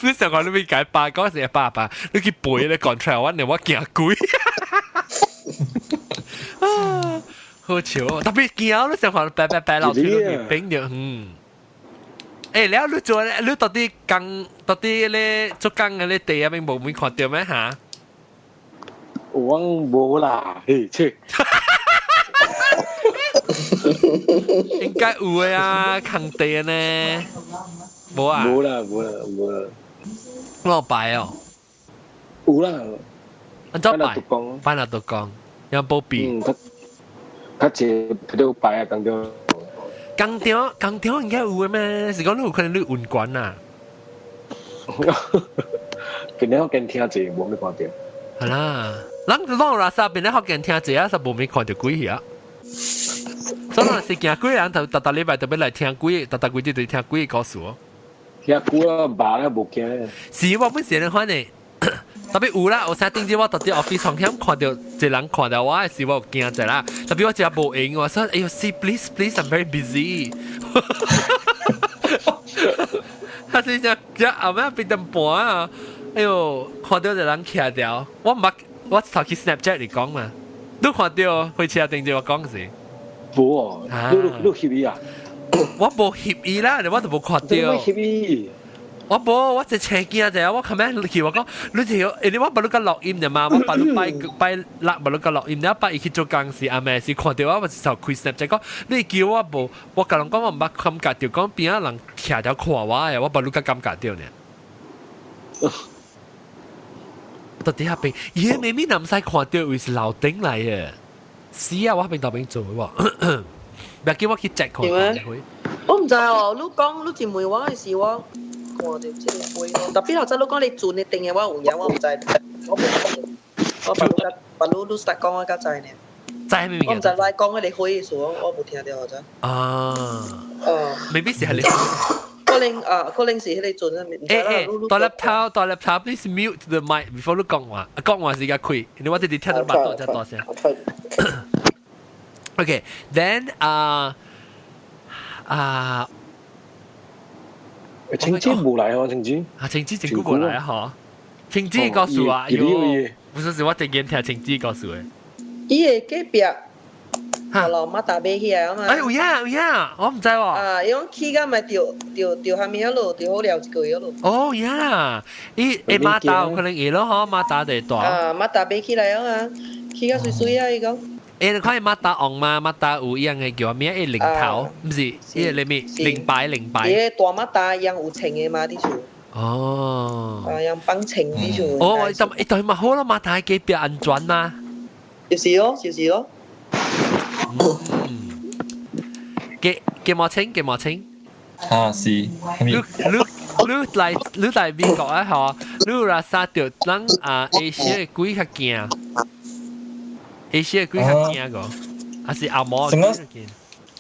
你想講你咪解爸講是爸爸，你去背咧 contract，我你我驚鬼。啊，好笑，特別驚你想講白白白樓梯都變掉，嗯。欸，了你做你到底工到底咧做工嘅咧地啊邊無沒看到咩嚇？我無啦，嘿，切。應該有的啊，空地呢？無啊？無啦，無啦，無啦。我擺哦。有啦。按怎擺？擺哪度講？有保庇。嗯，較較濟佢都擺啊，當中。工廠工廠應該有的咩？是講你有可能你運管啊？邊咧福建聽者無咩看到。係啦，人攏垃圾邊咧福建聽者啊，是無咩看到鬼去啊。所以是驚鬼人，頭逐逐禮拜特別來聽鬼，逐逐幾日就聽鬼故事哦。聽鬼啊，麻啦無驚。是我本時咧反正特別有啦，有啥頂日我特別 office 上險看到一人看到我，是我有驚者啦。特別我真無閒，我說哎呦，see please please I'm very busy。他是只只後尾變成半啊！哎呦，看到一人徛掉，我毋捌，我頭去 Snapchat 嚟講嘛，你看到火車頂住我講是？無哦，你你翕伊啊？我無翕伊啦，我都無看到。翕伊？我無，我一車鏡者，我琴日去我講，你條，因為我捌你個錄音啫嘛，我捌你拜拜六捌你個錄音，你拜伊去做工時，阿妹是看到我，我就開 Snapchat 講，你叫我無，我甲人講我毋捌感覺到，講邊仔人徛條看我的，我捌你個感覺到呢。到底下邊，伊個妹妹唔使看到，為是樓頂來的。是啊，我邊頭邊做喎，別叫我去 check 看看。我唔知哦，你講你真問我的時，我看到這個杯咯。特別頭先你講你轉的定的，我有影，我唔知，我無看到。我捌你捌你你實講我才知呢。知咩物我唔知來講彼個火的時，我我無聽到咋。啊。哦。 maybe 是係你。可能啊，可能是彼個陣啊。欸欸，大粒頭大粒頭，please mute the mic before 你講話，講話時間開，你我直直聽到巴肚才大聲。Okay，then 啊啊，青子無來哦，青子。啊，青子真久無來啊，嗬。青子告訴啊，喲，不是是我突然聽青子告訴的。伊的隔壁。哈，老馬達買起來啊嘛。哎，有影有影，我毋知喎。啊，伊講起甲咪掉掉掉下面迄落，掉好了一個月咯。哦呀，伊會馬達有可能會咯，嗬，馬達就大。啊，馬達買起來啊嘛，起甲水水啊，伊講。欸，你看馬達王嘛，馬達有一樣的叫咩？欸，領頭，毋是，伊個裡面靈擺靈擺。伊個大馬達一樣有穿的嘛，佇厝。哦。啊，樣綁穿佇厝。哦，伊就伊對嘛好咯，馬達隔壁安全嘛。就是咯，就是咯。嗯，幾幾毛錢？幾毛錢？啊是。你你你來你來美國啊？嗬，你有來殺著咱啊 Asia 的鬼較驚，Asia 的鬼較驚個，還是阿毛？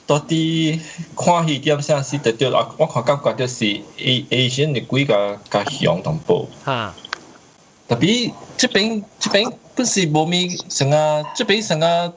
到底看戲點啥是得著啊？我看感覺就是 A Asian 的鬼較較凶淡薄。哈。特別這邊這邊不是無咪成啊，這邊成啊。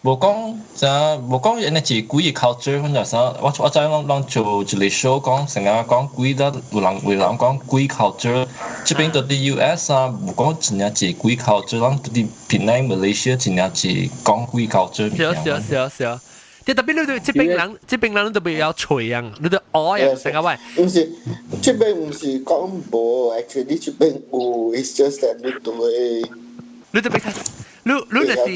無講啥，無講因為是鬼的 culture 或者啥，我我知攏攏做一個 show 講成日講鬼啦，有人有人講鬼 culture，這邊到佇 US 啊，無講真正是鬼 culture，咱佇檳城 Malaysia 真正是講鬼 culture。是是是是，即特別你對這邊人，這邊人都比較脆樣，你都愛樣成個喂。毋是，這邊毋是講無，actually 這邊有，it's just that 你對。你特別較。你你就是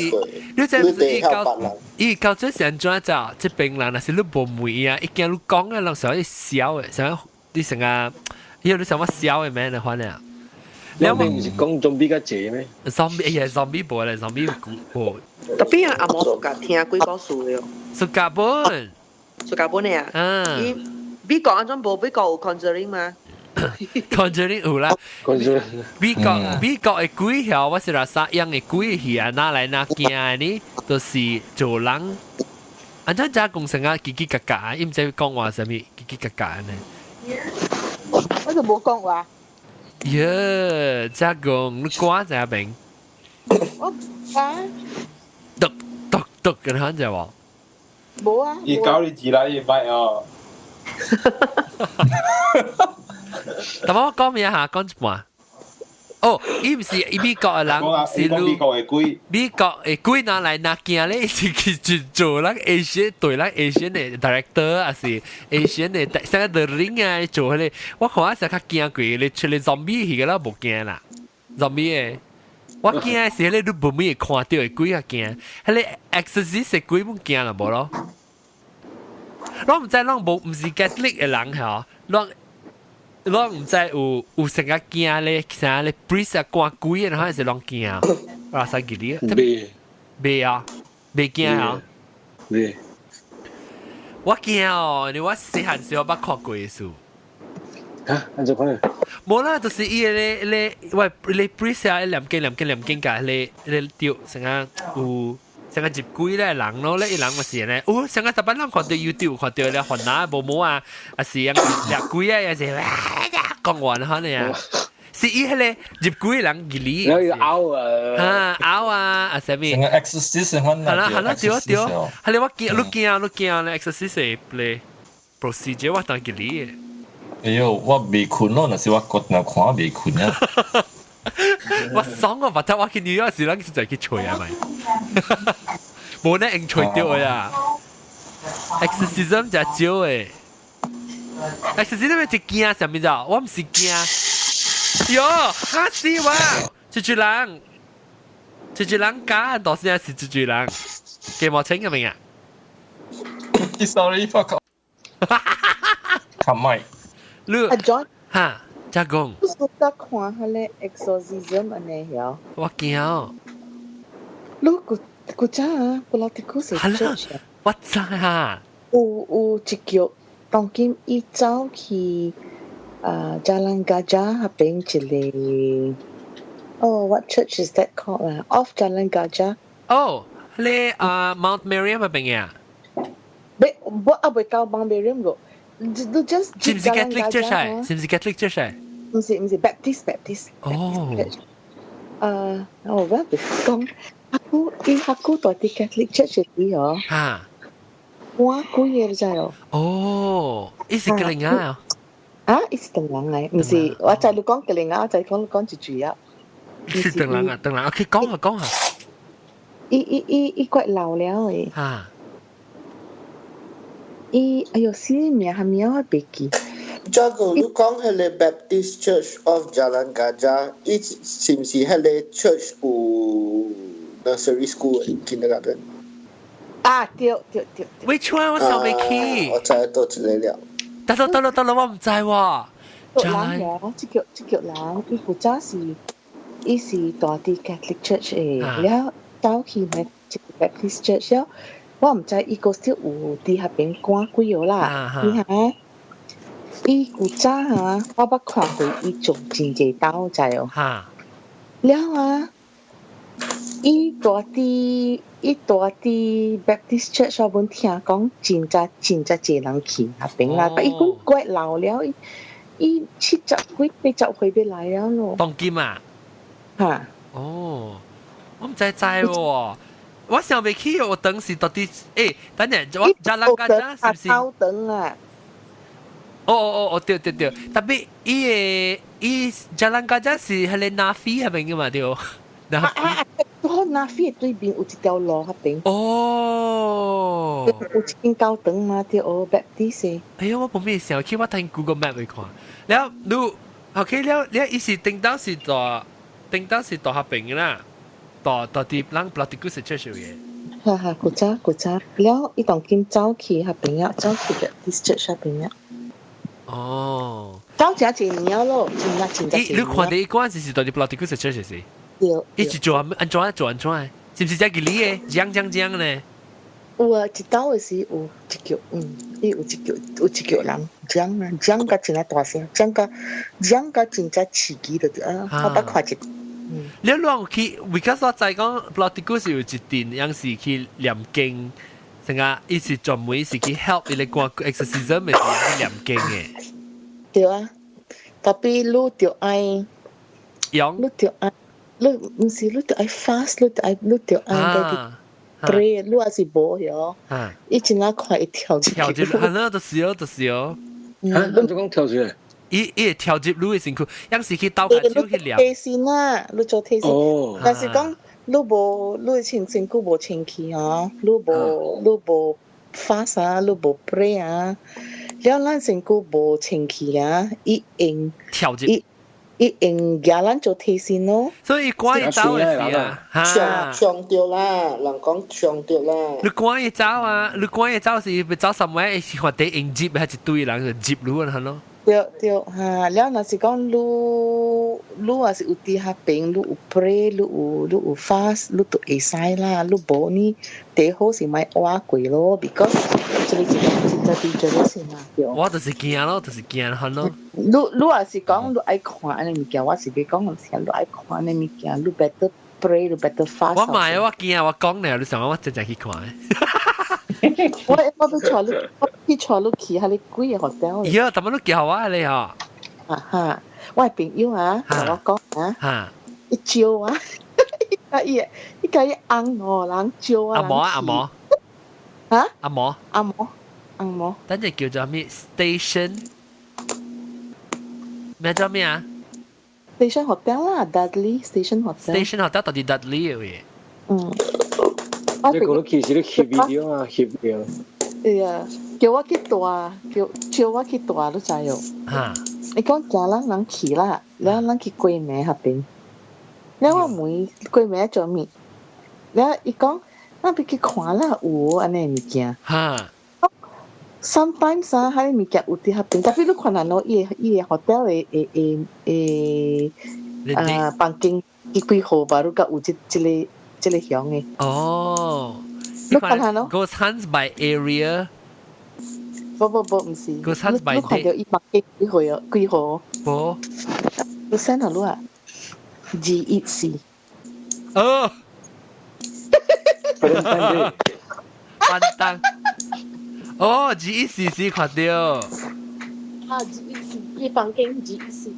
你這不是伊到伊到這是按怎就這邊人，若是你無問啊，伊驚你講啊，人想要笑的，想要你成個，因為你想要笑的咩？你反正。你唔是講 zombie 較濟咩？zombie 哎呀，zombie 無咧，zombie 無。特別啊，阿毛暑假聽鬼故事的哦。暑假本。暑假本的啊？嗯。伊美國按怎無美國有 Conjuring 嗎？ Conjuring 有啦。 Conjuring。 美國的鬼曉，我是來啥樣的鬼戲啊？哪來哪驚呢？就是做人。按怎遮講成啊？嘰嘰嘎嘎，伊毋知講話啥物，嘰嘰嘎嘎呢？我就無講話。耶，遮講你趕在邊？我啊。篤篤篤咁樣就話。無啊。伊教你字啦，伊捌哦。但我講咩嚇？講一半。哦，伊毋是伊美國的人，是美國的鬼。美國的鬼哪來哪驚咧？是去做咱 Asian 對咱 Asian 的 director，還是 Asian 的，像個 The Ring 啊，做彼個，我看我是較驚鬼，你出來 zombie 彼個啦，無驚啦，zombie 的。我驚的是彼個你無咩會看著的鬼較驚，彼個 exorcist 的鬼毋驚啦，無咯？我毋知攏無毋是 Catholic 的人吼，攏。我毋知有成個驚咧，啥咧 priest 啊，趕鬼啊，還是攏驚？我使記得。未未啊，未驚啊。未。我驚哦，你我細漢時候捌看過的書。嚇？按怎看？無啦，就是伊個咧咧，喂，咧 priest 啊，念經念經念經甲咧咧掉成個有。成個入鬼咧人咯，咧伊人嘛是咧，哦，成個逐擺人看著 YouTube 看著咧煩惱無毛啊，啊是樣掠鬼啊，又是講完可能啊，是伊彼個入鬼人入嚟，有咬啊，啊咬啊，啊啥物？成個 exorcist 款係啦係啦，對對，係咧我驚，你驚你驚咧 exorcist 咧 procedure 我當記哩。哎喲，我未睏咯，若是我覺若看未睏啊。我爽我，白頭我去紐約時，咱實在去揣啊咪，無呢用揣著的啊。Exorcism 真少的，Exorcism 是驚啥物咋？我毋是驚。喲，嚇死我！一隻人，一隻人假，到時是一隻人，記無清個名啊？Sorry, fuck. 卡麥。你阿 John 哈？遮講，你說得看彼个 exorcism 按呢曉？我驚。你古古早啊，布拉迪古是 church。我知啊。有一腳，當今伊走去啊，Jalan Gajah 彼邊一個，哦，what church is that called 啊？Off Jalan Gajah。哦，你啊 Mount Miriam 彼邊啊？未，我還未到 Mount Miriam 個。你 just 是毋是 Catholic church 啊？是毋是 Catholic church 啊？毋是毋是 Baptist Baptist。哦。我要講，阿姑伊阿姑住佇 Catholic church 裡哦。嚇！我幾個知哦。哦，伊是吉林啊？啊，伊是唐人來，毋是，我知你講吉林啊，我知講你講一句啊。是唐人啊，唐人，OK，講下講下。伊伊伊伊怪老了的。嚇！伊哎喲，死名還名我袂記。這個你講彼个 Baptist Church of Jalan Gajah，伊是毋是彼个 church 有 nursery school kindergarten？啊，對對對。 Which one？我想袂起。我知佗一个了。得咯得咯得咯，我毋知喎。人哦，這個人，伊古早是，伊是住佇 Catholic Church 的，了走去那一个 Baptist Church 了。我毋知伊個是有佇彼邊趕鬼個啦，伊哈，伊古早哈，我捌看過伊做真濟兜，知哦。了啊，伊住佇 Baptist Church，我本聽講真濟真濟濟人去彼邊啦，但伊講怪老了，伊伊70幾80歲欲來了咯。當今啊？哈。哦，我毋知知喎。我想袂起我當時到底，等陣我 Jalan Gajah 是毋是？高等啊！哦哦哦哦，對對對，特別伊个伊 Jalan Gajah 是彼個 NAFI 彼邊个嘛對？啊啊！我 NAFI 對面有一條路彼邊。哦。有一間教堂嘛，對哦，Baptist。哎呀，我無咩想去，我睇 Google Map 去看。了，你 OK 了，了，伊是頂當是佇頂當是佇彼邊啦。佇佇佇咱布拉迪古是 church 嘅。哈哈，古早古早，了伊當今走去彼邊啊，走去 Baptist Church 彼邊啊。哦。走誠濟年咯，真正真正。你看著伊嗰陣時是佇布拉迪古是 church 是？對。伊是做按怎做按怎？是毋是遮吉利的？講講講呢？有啊，一兜的時有一腳，伊有一腳有一腳人講啊，講甲真啊大聲，講甲講甲真正刺激就對啊，我捌看一。你啷去？because 我知講 Pulau Tikus 是有一陣，有時去念經，成個伊是專門是去 help 伊個關 exorcism 的時去念經的。對啊，tapi 你著愛，用，你著愛，你毋是你著愛 fast，你著愛家己 pray，你也是無喲。伊真啊快會跳入跳入，係咯，就是哦，就是哦。嚇，你就講跳出來？伊伊會跳入你的身軀，有時去鬥下手去念。提身啊，你做提身。但是講你無，你身身軀無清氣哦，你無 fast 啊，你無 pray 啊，了咱身軀無清氣啊，伊用跳入，伊伊用舉咱做提身咯。所以趕伊走的時啊，衝衝著啦，人講衝著啦。你趕伊走啊，你趕伊走是欲走 somewhere，是看第迎接還一堆人就接你啊，係咯。對對哈，了若是講你你若是有佇遐邊，你有 pray，你有 fast，你就會使啦。你無呢，最好是莫挖過咯，because 這個一個真正 dangerous 嘛。對。我就是驚咯，就是驚係咯。你你若是講你愛看按呢物件，我是欲講是你愛看按呢物件，你 better pray，你 better fast。我買我驚我講呢，你想我真正去看。我我欲帶你，我去帶你去彼個幾個 hotel。喲，怎麼你叫我咧嗬？啊哈，我的朋友啊，共我講啊，伊招啊，伊共伊伊共伊翁五人招啊。阿毛啊阿毛。嚇？阿毛。阿毛，阿毛。等陣叫做咩？Station 咩叫咩啊？Station Hotel 啦，Dudley Station Hotel。 Station Hotel 到底 Dudley 嘅？嗯。你講你其實你翕 video 啊，翕 video。對啊，叫我去蹛，叫叫我去蹛，你知哦？嚇！你講行咱人去啦，然後咱去過暝彼邊，然後我問過暝做物，然後伊講咱欲去看啦，有按呢物件。嚇！Sometimes 啊，彼個物件有佇彼邊，tapi 你看人咯，伊個 hotel 的的的的啊房間伊幾號吧，你閣有這這個這個響的。哦。你看下咯。 Ghost hunts by area。不不不，毋是。 Ghost hunts by 你看著伊房間幾號啊？幾號？無。你 send 予你啊？214。哦。翻單。哦，214是看著。啊，214，伊房間214，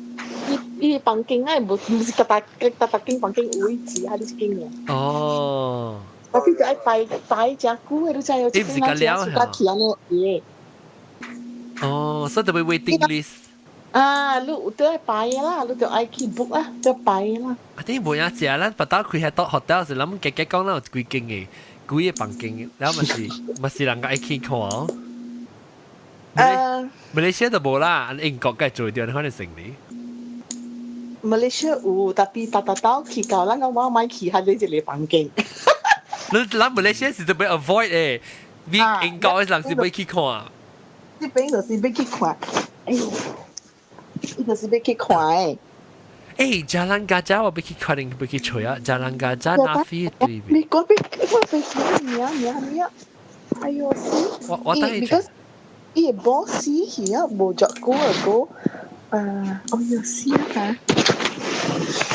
伊伊房間愛無毋是逐逐逐逐間房間有位置啊，你這間爾。哦。我變就愛擺擺誠久的，你知哦？伊毋是較了嚇。去按呢伊哦，所以就欲 waiting list。啊，你有得愛排的啦，你就愛去 book 啊，得排的啦。啊，啲無影食，咱別兜開喺 hotel 時，諗加加講咱有幾間的，幾個房間，然後嘛是嘛是人家愛去看哦。馬來西亞就無啦，英國梗係做掉，你可能成年。馬來西亞有，tapi 逐逐兜去到，咱講我莫去彼個一個房間。你咱馬來西亞是特別 avoid 誒，你英國的人是欲去看。這邊就是欲去看，哎呦，伊就是欲去看的。誒，Jalan Gajah 我欲去看，欲去揣啊，Jalan Gajah 那飛對你講欲我欲記名名名，哎呦死！我我等伊 because 伊個 boss 死去啊，無足久啊個，啊，哎呦死啊！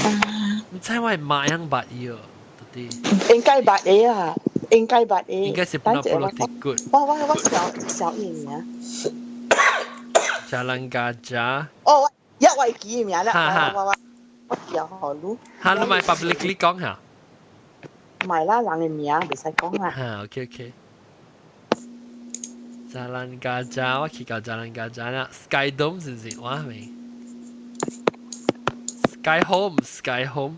啊，毋知我媽樣捌伊哦，到底。應該捌的啊，應該捌的。應該是 Pulau Tikus。我我我小小伊名。 Jalan Gajah。哦，一我會記名啦，我我我叫予你。哈，你咪 publicly 講下。唔係啦，人的名袂使講啦。哈，OK OK。Jalan Gajah，我去到 Jalan Gajah 啦，Sky Dome 是唔是？我未。Sky Home，Sky Home。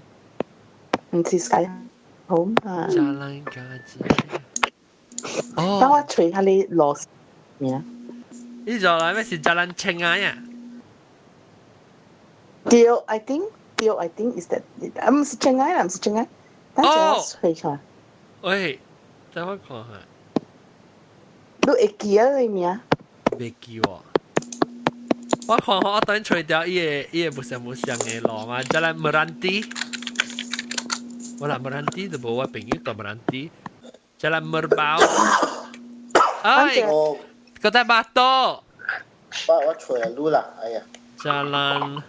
毋是 Sky Home 啊。 Jalan Gajah。哦。等我揣下你路名。呢座嚟咩是 Jalan Chengah 啊？對，I think 對，I think is that 毋是 Chengah 啦，毋是 Chengah。等陣我揣出來。喂，等我看下。你會記啊？你名？袂記喎。我看我等揣著伊个伊个無相無相的路嘛，Jalan Meranti。我啦 Meranti 就無我朋友蹛 Meranti。Jalan Merbau。哎，個大巴多。我揣路啦，哎呀。 Jalan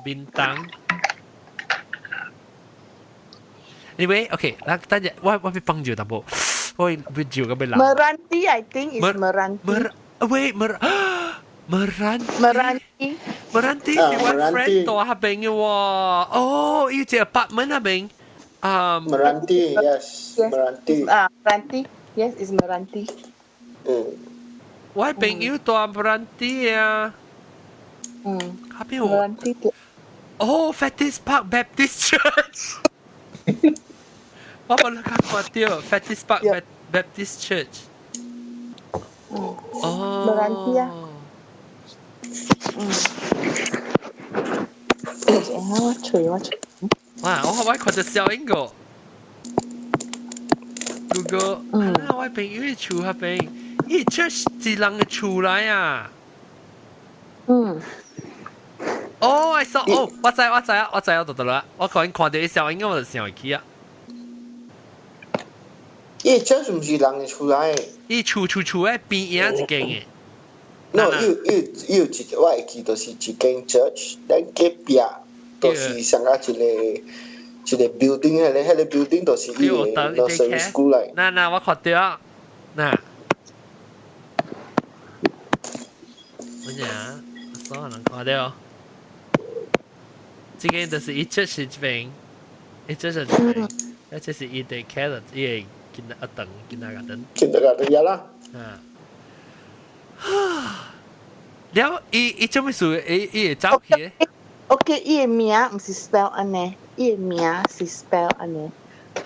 Bintang。Anyway, okay，嗱，等陣我俾幫住淡薄，我俾照咁俾鬧。 Meranti, I think is Meranti。 Mer wait, Mer Meranti Meranti Meranti 是我 friend 住彼邊嘅喎。哦，伊隻 apartment 彼邊。啊 Meranti, yes, Meranti。啊，Meranti, yes, is Meranti。我朋友住 Meranti 啊。彼邊有。 Meranti。哦，Fettes Park Baptist Church。我冇看過到 Fettes Park Baptist Church。哦。 Meranti 啊。我揣我揣。哇！我看到小英個 Google，啊，我朋友的厝彼邊，伊 church 是人的厝來啊。哦，I saw，哦，我知我知啊，我知我就得啦。我可能看到伊小英，我就想會起啊。伊 church 毋是人的厝來。伊厝厝厝的邊仔一間的。 No，伊有伊有一我會記，就是一間 church，咱隔壁就是上個一個一個 building，彼個 building 就是伊的 nursery school 來。嗱嗱，我看到啊，嗱，乜嘢啊？我人看到，這間就是伊 church 這邊，伊 church 這邊，啊，這是伊 daycare，伊的囡仔等囡仔個等。囡仔個等啦。啊。了，伊伊做咩事？伊伊會走去？ OK，伊的名毋是 spell 按呢，伊的名是 spell 按呢，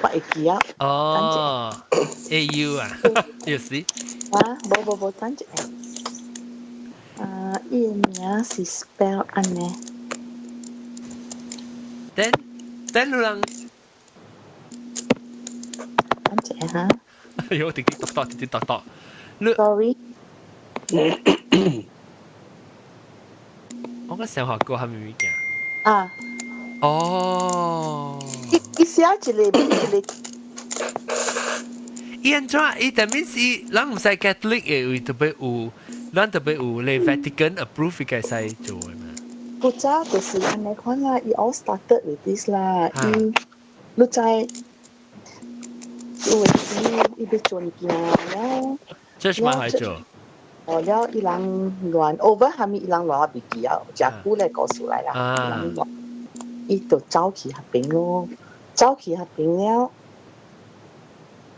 我會記啊。哦，A U 啊，有時。啊，無無無，等一下。啊，伊的名是 spell 按呢。等等，路人。等一下哈。哎呦，滴滴答答，滴滴答答。 Sorry。我個想學過係咪物件？啊。哦。伊伊寫一個一個。伊按怎？伊特別是，咱毋使 Catholic 的位特別有，咱特別有咧 Vatican approve 嘅使做的嘛。古早就是按呢款啦，伊 all started with this 啦，伊你知有時伊欲做物件了。這是蠻好做。哦，了伊人亂 over 下面伊人亂我袂記啊，誠久咧故事來啦，伊人亂，伊就走去彼邊咯，走去彼邊了，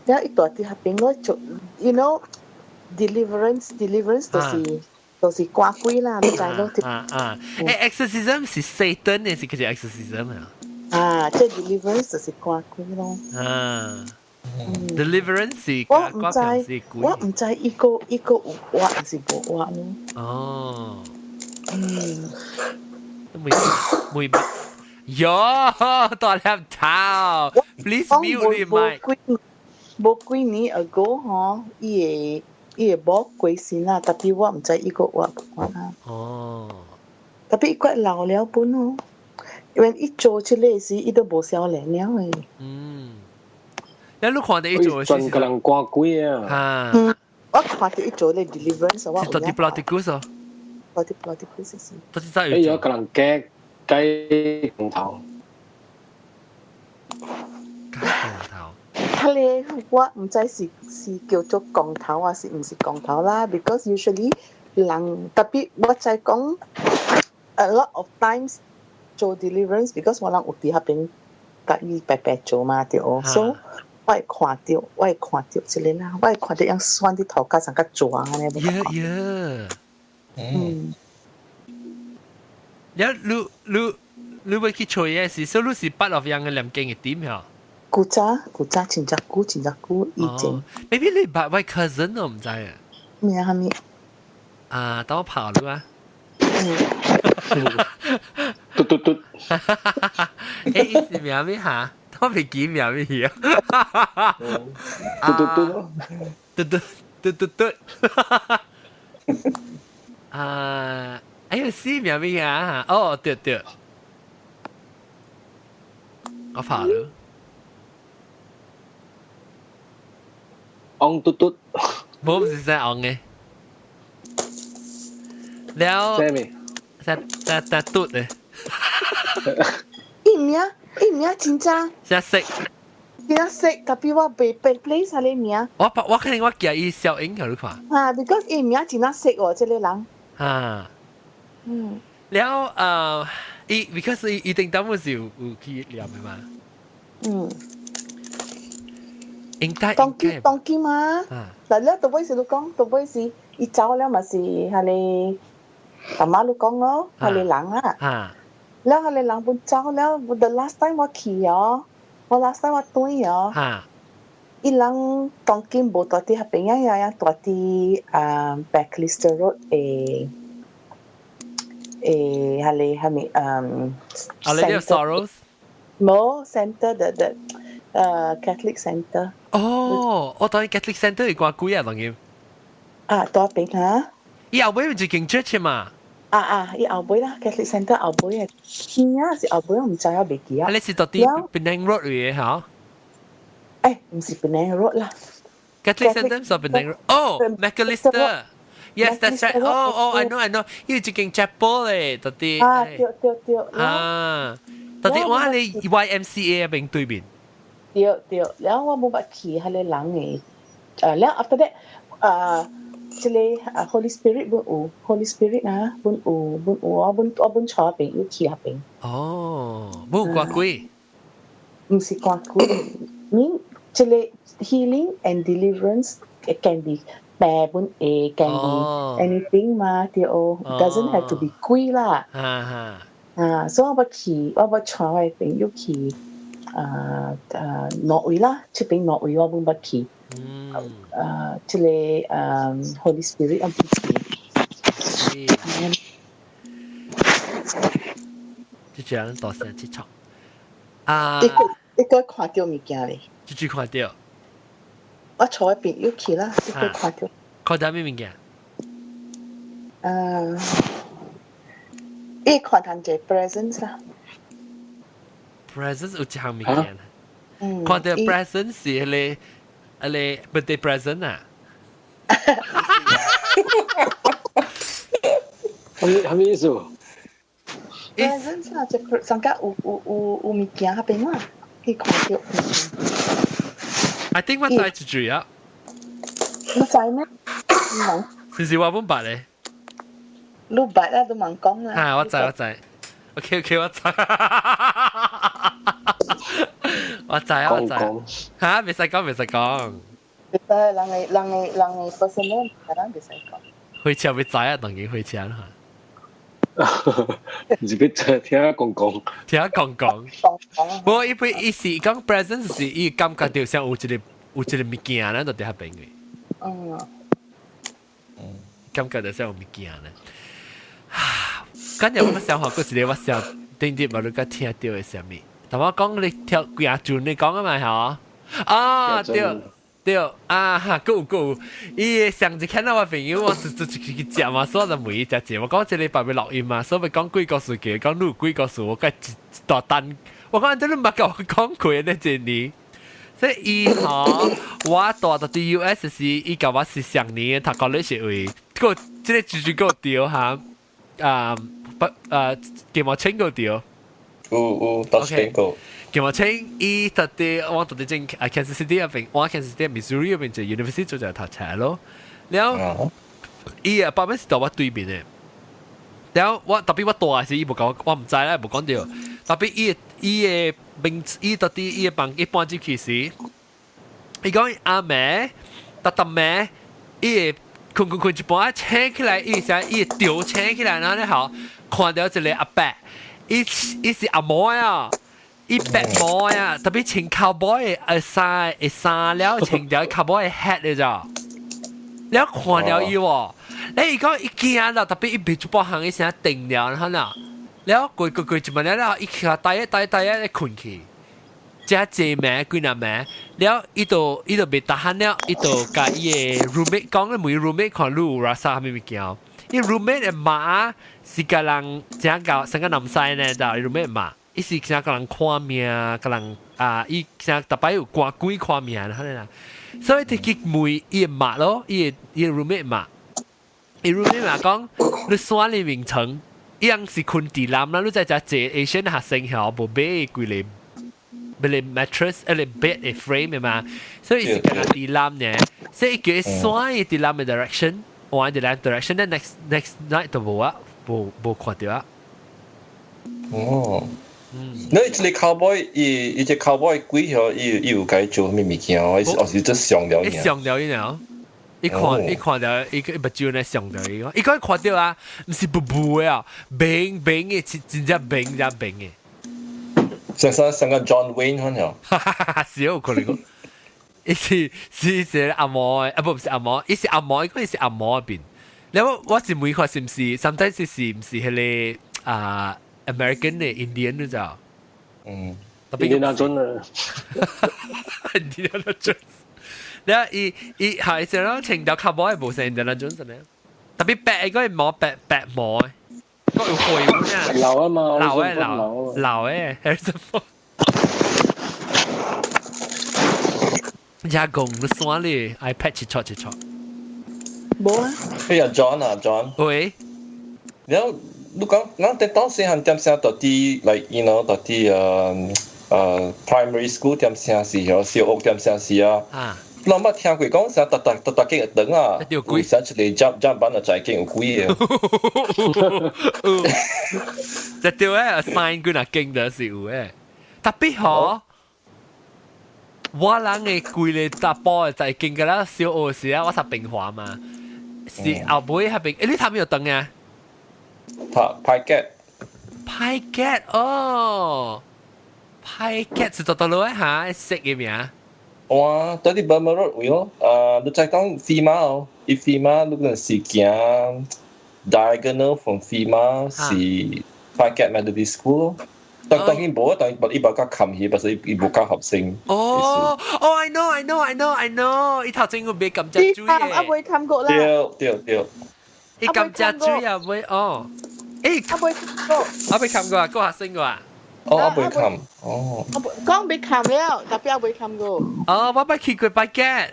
了伊住佇彼邊咯，就 deliverance 就是趕鬼啦，你知咯？啊啊！誒，exorcism 是 Satan 的，是叫做 exorcism 啊？啊，這 deliverance 就是趕鬼咯。啊。Deliverance 是我毋知，我毋知伊個伊個有活還是無活呢？哦，都未未喲，大粒頭，please mute 你 mic。無幾年 ago 吼，伊會伊會無過身啦，tapi 我毋知伊個活無活啦。Tapi 伊閣老了本哦，因為伊做這個時，伊都無少年了的。你你看到伊做專個人趕鬼啊！啊，我看到伊做咧 deliverance，我是到底 platypus 哦？到底 platypus 是？到底在哎，有個人雞雞公頭，雞公頭。佢咧，我毋知是是叫做降頭還是毋是降頭啦。Because usually 人特別我知講 a lot of times 做 deliverance，because 我人有佇彼邊共伊白白做嘛對，所以我會看到，我會看到這個啦，我會看到樣酸佇頭殼上較蛇按呢。 Yeah。了，你你你欲去揣的是，所以你是 part of 樣的念經的 team 嗬？古早古早真正久真正久以前。 Maybe 你捌我 cousin 我毋知啊。咩啊？咩？啊，等我跑了啊。嘟嘟嘟。誒，伊是名咩嚇？我未記名咩去啊？嘟嘟嘟咯。嘟嘟嘟嘟嘟。啊，哎呀，死名咩啊？哦，對對。我跑了。昂嘟嘟。無毋是姓王嘅。了，姓咩？姓姓姓嘟嘅。伊名真正姓識。真識，tapi 我袂背 place 啥個名。我可能我記伊小英你看。啊，because 伊名真正識喎，這個人。啊。了伊 because 伊伊定當時有去念的嘛。應該當今當今嘛。嗱，了到尾時你講，到尾時伊走了嘛是係你阿媽你講咯，係你人啊。了係你人本走了，the last time 我去哦，我 last time 我轉哦。伊人當今無蹛佇彼邊啊，也蹛佇啊 Macalister Road 誒係你係咪？ Our Lady of Sorrows。冇 center the Catholic Center。哦，我當 Catholic Center 係掛鬼啊，當然。啊，蹛邊嚇？伊後尾咪就間 church 嘛。啊啊，伊後尾啦，Catholic Center 後尾啊，邊啊是後尾，我唔知啊，袂記啊。你是蹛佇 Penang Road 嘅嚇？誒，唔是 Penang Road 啦。 Catholic Center 是 Penang Road。哦，Macalister。Yes, that's right. Oh, oh, I know, I know. 伊有一間 chapel 咧，蹛佇。啊，對對對。啊，蹛佇我喺 YMCA 邊對面。對對，了我無捌去彼個人嘅，了 after that，這個啊 Holy Spirit 本有 Holy Spirit 啊，本有本有，我本帶朋友去彼邊。哦，本有趕鬼？毋是趕鬼，mean 這個 healing and deliverance can be 病本會 can be anything 嘛，對哦，doesn't have to be 鬼啦。啊，所以我捌去，我捌帶我朋友去。啊啊挪威啦，這邊挪威我本捌去。啊，這個啊 Holy Spirit 我捌去。就這樣大聲去唱。啊！你個看到物件咧？就只看到。我坐喺邊要去啦，你個看到。看到咩物件？啊，伊看到這 presence 啦。 presence 有一項物件。看到 present 是彼個彼個 birthday present 啊。係咩意思？ presence 啊，就上家有物件彼邊啊，去看到。 I think 我知一句啊。你知咩？是是我本捌咧。你捌啊，都茫講啦。啊，我知我知。OK OK，我知。我知啊，我知。嚇，袂使講，袂使講。袂使，人嘅 personal，人袂使講。開車會知啊，當然開車啦。唔是佢聽講講，聽講講。不過伊不伊是講 presence 是伊感覺到像有一個物件咧，就佇彼邊嘅。感覺到像有物件咧。今日我想學過一個我想頂啲無你甲聽到的啥物？但我講你跳幾啊陣你講啊嘛嚇？啊對對啊哈，夠夠，伊上一看到我朋友，我就去食嘛，所以就問伊食食。我講這禮拜欲錄音嘛，所以講鬼故事嘅，講你有鬼故事，我甲一大單。我講你毋捌共我講過呢一年。所以伊吼，我蹛佇 US 時，伊共我是上年讀 college 位，個這個句句夠對哈，啊不啊，金毛清夠對。有有，到時個。金毛清伊蹛佇我蹛佇正啊 Kansas City 彼邊，我 Kansas City Missouri 彼邊就 University 做就讀冊咯。了，伊啊，apartment 是佇我對面的。了，我 tapi 我蹛時，伊無共我，我毋知啦，無講著。tapi 伊的名，伊蹛佇伊的房，伊搬入去時，伊講阿暝，逐逐暝，伊會睏睏睏一半醒起來，伊啥伊會著醒起來，然後咧吼，看著一個阿伯，伊是阿毛啊，伊白毛啊，tapi 穿 cowboy 的衫的衫了，穿著 cowboy 的 hat 的咋，了看著伊喎，咧伊講伊驚啦，tapi 伊袂做半項，伊先定了，然後呢，了過過過一暝了了，伊起來呆呆呆咧睏去。遮濟暝幾若暝，了伊就袂 tahan 了，伊就共伊的 roommate 講咧，問 roommate 看你有拉啥物物件。伊 roommate 的媽是共人誠𠢕生個南西呢，就伊 roommate 媽，伊是誠共人看命，共人啊，伊誠逐擺有趕鬼看命，安呢啦。所以佢去問伊媽咯，伊 roommate 媽，伊 roommate 媽講，你山裡面層，伊樣是困地南啦，你知只這 Asian 學生曉無買規個。俾你 mattress 誒你 bed 嘅 frame 嘅嘛，所以是跟地南呢，所以叫伊山伊地南嘅 direction，換地南 direction 咧 next night 就無啊，無看到啊。哦。你這個 cowboy 伊這 cowboy 鬼嗬，伊有該做咩物件哦？伊是只上了伊上了伊了，伊看到伊個目睭咧上到伊個，伊講看到啊，毋是霧霧的啊，明明的，真正明正明的。像個 John Wayne 可能。是有可能講，伊是阿毛的，啊不是阿毛，伊是阿毛，伊講伊是阿毛邊。然後我是問看是毋是，sometimes 是毋是彼個啊 American 的 Indian 你知道？嗯。特別 Indiana Jones 啊。 Indiana Jones。然後伊係成日穿條 cowboy 無像 Indiana Jones 呢，特別白個毛白白毛的，個有灰啊。老啊嘛，老的老老的 Harrison Ford。加工你算咧，iPad 切錯切錯。無啊。哎呀，John 啊，John。喂。然後你講，咱佇當時漢點聲到底，like 到底primary school 點聲時，小學點聲時啊。啊。咱捌聽過講啥，逐逐逐逐間會長啊，有鬼，啥一個 jump 班就在間有鬼的。就對誒，assign 幾若間就是有誒，特別嗬，我人的規个查埔的在間個啦，小學時啊，我讀平華嘛，是後尾彼邊，你讀咩學堂啊？讀 Paiket。 Paiket 哦，Paiket 是佗佗落哈，識的名。哇，佇佇 Burma Road 位咯，你再講飛馬哦，伊飛馬你可能是行 diagonal from 飛馬是 Paiket Methodist School 咯。當然無，當然伊無甲冚去，不是伊無教學生。哦，I know I know I know I know，伊頭前有賣甘蔗水的。啊，未冚過啦。對對對。伊甘蔗水啊，未哦。欸，啊未冚過。啊未冚過啊，過學生過啊。哦，啊未冚，哦。講未冚了，特別未冚過。哦，我捌去過 Paiket。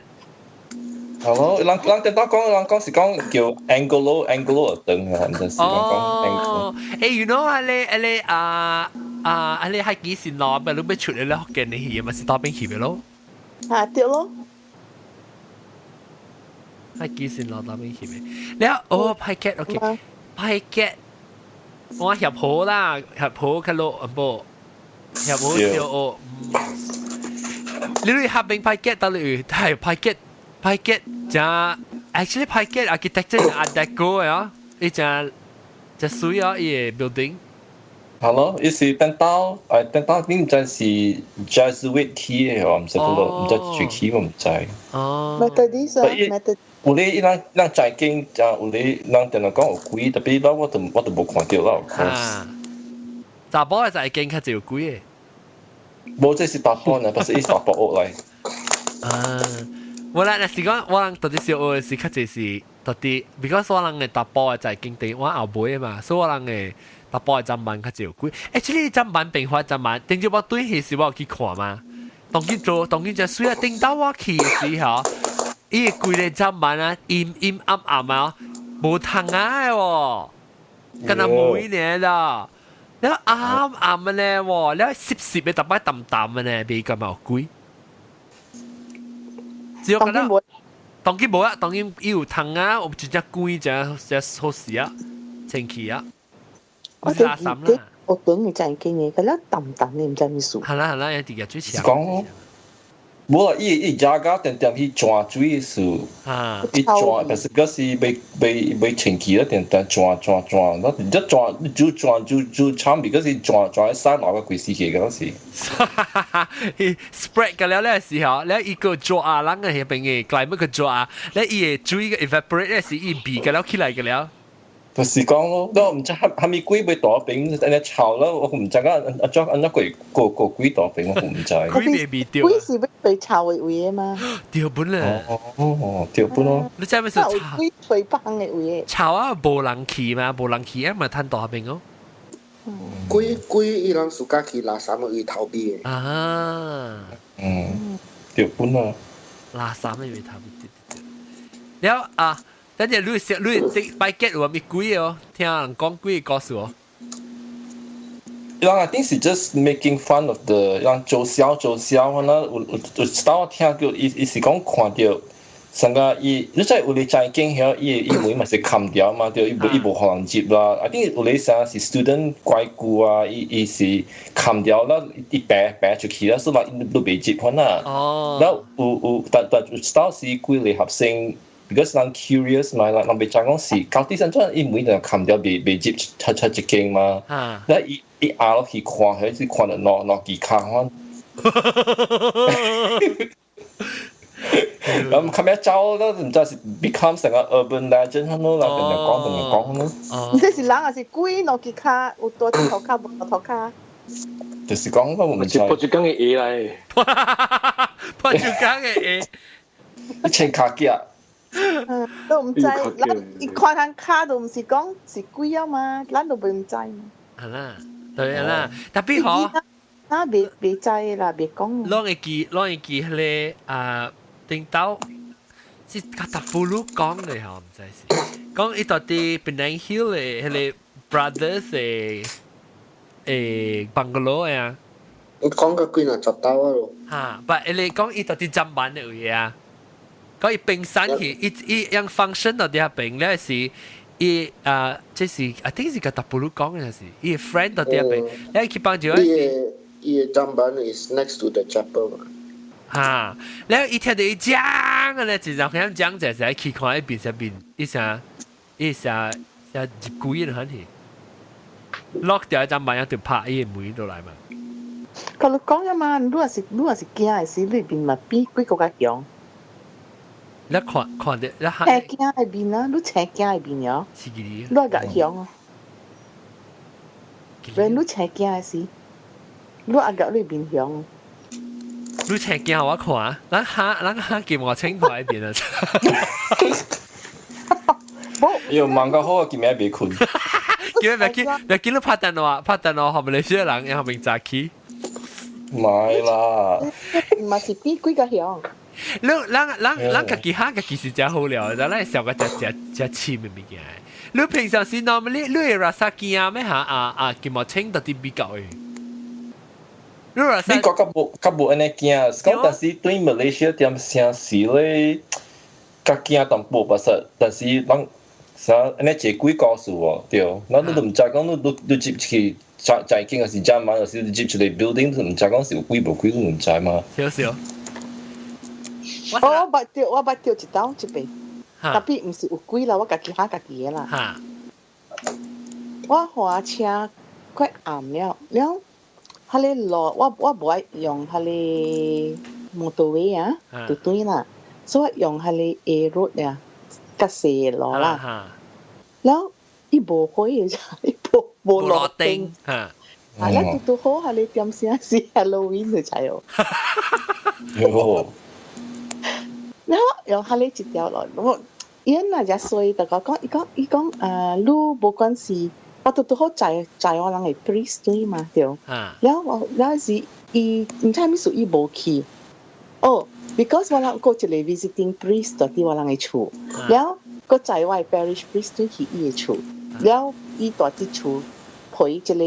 係咯，人等講，人講是講叫 Anglo 學堂啊，毋知是人講 Anglo。哦，欸，you know 啊你啊你啊啊啊你喺幾時攞？咪你欲出來咧福建的戲嘛是佗邊去的咯？啊，對咯。喺幾時攞佗邊去的？了哦，Paiket，OK，Paiket，我協好啦，協好較落無，協好小學。你去合併 Paiket，到你係 Paiket。Paiket 正，actually Paiket architecture 是 Art Deco 啊，伊正正水啊，伊个 building。係咯，伊是等到，等到你毋知是 Jesuit 起的哦，毋知嗰個，毋知誰起我毋知。哦。 Methodist 啊，Methodist。有咧，伊咱咱在經就有咧，人定定講有鬼，特別我都無看著啦。啊。查埔的在經較濟有鬼的。無，這是查埔呢，不是伊查埔學來。啊。我咧，若是講我人到底小學是較濟是到底，because 我人的查埔的在經地，我後尾嘛，所以我人的查埔的砧板較濟有鬼。欸，這個砧板變化砧板，頂朝我對彼時我有去看嘛，當今做當今真媠啊！頂到我去的時候，伊個規個砧板啊，陰陰暗暗啊，無窗仔的喎，敢若門爾啦，了暗暗的咧喎，了濕濕的，逐擺澹澹的呢，袂感覺有鬼。只有覺得當今無啊，當今伊有窗啊，有真正光，真真好勢啊，清氣啊。我垃圾啦。我等你真經嘅，佢咧澹澹的，毋知咩事。係啦係啦，一直日水池。講無啦，伊加加點點去轉水是，伊轉，但是嗰時未清氣了，點點轉轉轉，那一轉就轉就就慘，嗰時轉轉喺山樓個鬼死去嗰時。 spread 個了咧時候，咧伊個抓啊，人個彼邊嘅 climate 個抓啊，咧伊個水個 evaporate 咧是伊味個了起來個了。就是講咯，我毋知蝦米鬼欲佇彼邊按呢臭了，我毋知影按怎按怎過過過鬼佇彼邊，我毋知。鬼袂味著。鬼是欲被臭的位的嗎？對本咧。哦，對本咯。你知咩是臭？鬼吹崩的位。臭啊，無人去嘛，無人去啊，嘛趁佇彼邊哦。鬼伊人暑假去垃圾位逃避的。啊。嗯，對本啊。垃圾咩味頭？了啊，等陣你食你啲擺結有咪鬼哦？聽人講鬼故事哦。人 I think 是 just making fun of the 人做痟做痟啦，有有有一道我聽叫伊伊是講看到。上個伊，你知有哩在經曉，伊伊門嘛是冚掉嘛，對，伊無伊無予人入啦。I think 有哩啥是 student 乖久啊，伊伊是冚掉啦，伊爬爬出去啦，所以伊都袂入款啦。哦。然後有有，但但有一道是幾個學生，because 人 curious 嘛，人人袂知講是到底怎怎伊門就冚掉袂袂入出出一間嘛。啊。然後伊伊壓落去看，佢是看到兩兩支跤款。咁後尾走都唔知是 become 成個 urban legend 咯，啦，定係講定係講咯。唔知是人還是鬼，兩支跤有多隻頭跤無頭跤。就是講我唔知。破竹工嘅鞋來。破竹工嘅鞋。一千卡幾啊？都唔知，咱伊看人跤都唔是講是鬼啊嘛，咱都袂唔知嘛。係啦，對啦，特別嗬。啊，袂袂知啦，袂講。攏會記，攏會記彼个啊。頂到是卡達布魯講嘅嗬，唔知是講伊到底 Penang Hill 嘅彼个 brothers 嘅誒 bungalow 啊。我講個幾若十兜啊咯。嚇，但係你講伊到底浸板嘅位啊？講伊冰山去，伊伊樣 function 到底下邊咧是伊啊，這是 I think 是卡達布魯講嘅是，伊 friend 到底下邊，你去幫助。伊伊砧板 is next to the chapel。哈，然後伊聽到伊講嘅咧，就讓佢講就係去看一邊上邊，一聲一聲聲入鬼嘅很去，落掉一盞板一就拍伊個門落來嘛。佢你講啊嘛，你若是你若是驚的時，裏邊嘛比鬼閣較強。你看看到你嚇。青驚的面啊，你青驚的面哦。是嘅。你較強哦。連你青驚的時，你阿甲裏面強。你青驚我看，咱哈咱哈見我清看一邊啊。喲，忙個好，今日袂睏。今日袂記，袂記你拍電話，拍電話後面那些人，後面早起。唔係啦。嘛是比鬼較強。你咱咱咱家己哈家己是真好料，咱咱小個食食食深的物件。你平常時 normally 你會 rasa 驚咩哈？啊啊，金毛清到底比較的。美國較無較無按呢驚，講但是對馬來西亞踮城市咧，較驚淡薄，不是，但是咱啥按呢一鬼故事哦，對，咱你都毋知講你你你入去在在間還是遮嘛，還是你入一個 building 都毋知講是有鬼無鬼，你毋知嘛。少少。我捌著，我捌著一道這邊，特別毋是有鬼啦，我家己嚇家己的啦。我駛車快暗了，了。彼个路我我無愛用彼个 motorway 啊，就對啦，所以我用彼个 A road 啊，較細的路啦。了伊無火的，伊無無路燈。啊，了拄拄好，彼個點聲是 Halloween 就知哦。然後用彼个一條路，我伊若遮衰，就講伊講伊講啊，你無管是。我拄拄好載載我人的 priest 對嘛對，了我了是伊毋知啥物事伊無去，哦，because 我人閣一個 visiting priest 佇我人的厝，了閣載我的 parish priest 去伊的厝，了伊蹛佇厝陪這個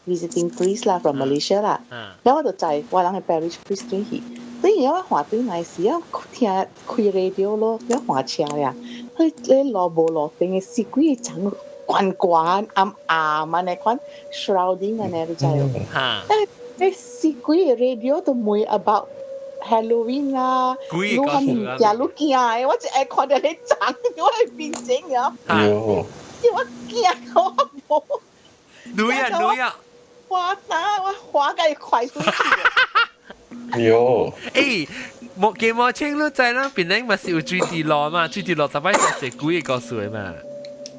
visiting priest 啦，from Malaysia 啦，了我就載我人的 parish priest 去，等於我換轉來時，我聽開 radio 咯，了換車呀，彼彼路無路燈的死幾個層。懸懸暗暗按呢款 shrouding 按呢，你知無？誒，死幾個 radio 都問 about Halloween 啦，你較物件你驚的，我一下看著彼層，我會變成了。我驚我無。女啊女啊！我打我滑甲伊快出去。喲！欸，無記無清你知咱檳城嘛是有水佇路嘛，水佇路逐擺就一鬼個故事的嘛。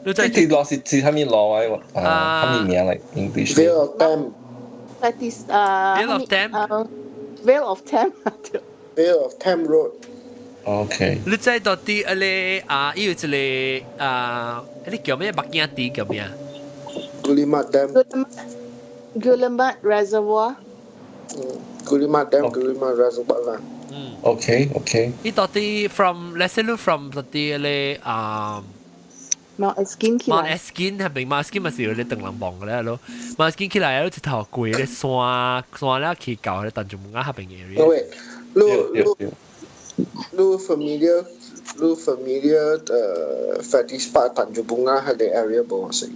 你知佇路是是啥物路啊？啊，啥物名來？English。 Vale of Temp。 That is 啊。 Vale of Temp。 Vale of Temp。 Vale of Temp Road。 OK。你知到底彼个啊？伊有一個啊，彼个叫咩目鏡池叫咩？Guillemard Dam。 Guillemard Reservoir。嗯，Guillemard Dam，Guillemard Reservoir 啦。OK。伊到底 from let's say from 到底咧啊 Mount Erskine 起 Mount 來。 Erskine 係咪 Mount Erskine 咪是有咧長人望嘅咧咯？Mount Erskine 起來有一頭過咧山山了去到咧 Tanjung Bungah 嗰邊 area。喂，你你你 familiar 你 familiar 誒 Fetish Park Tanjung Bungah 係個 area 無是？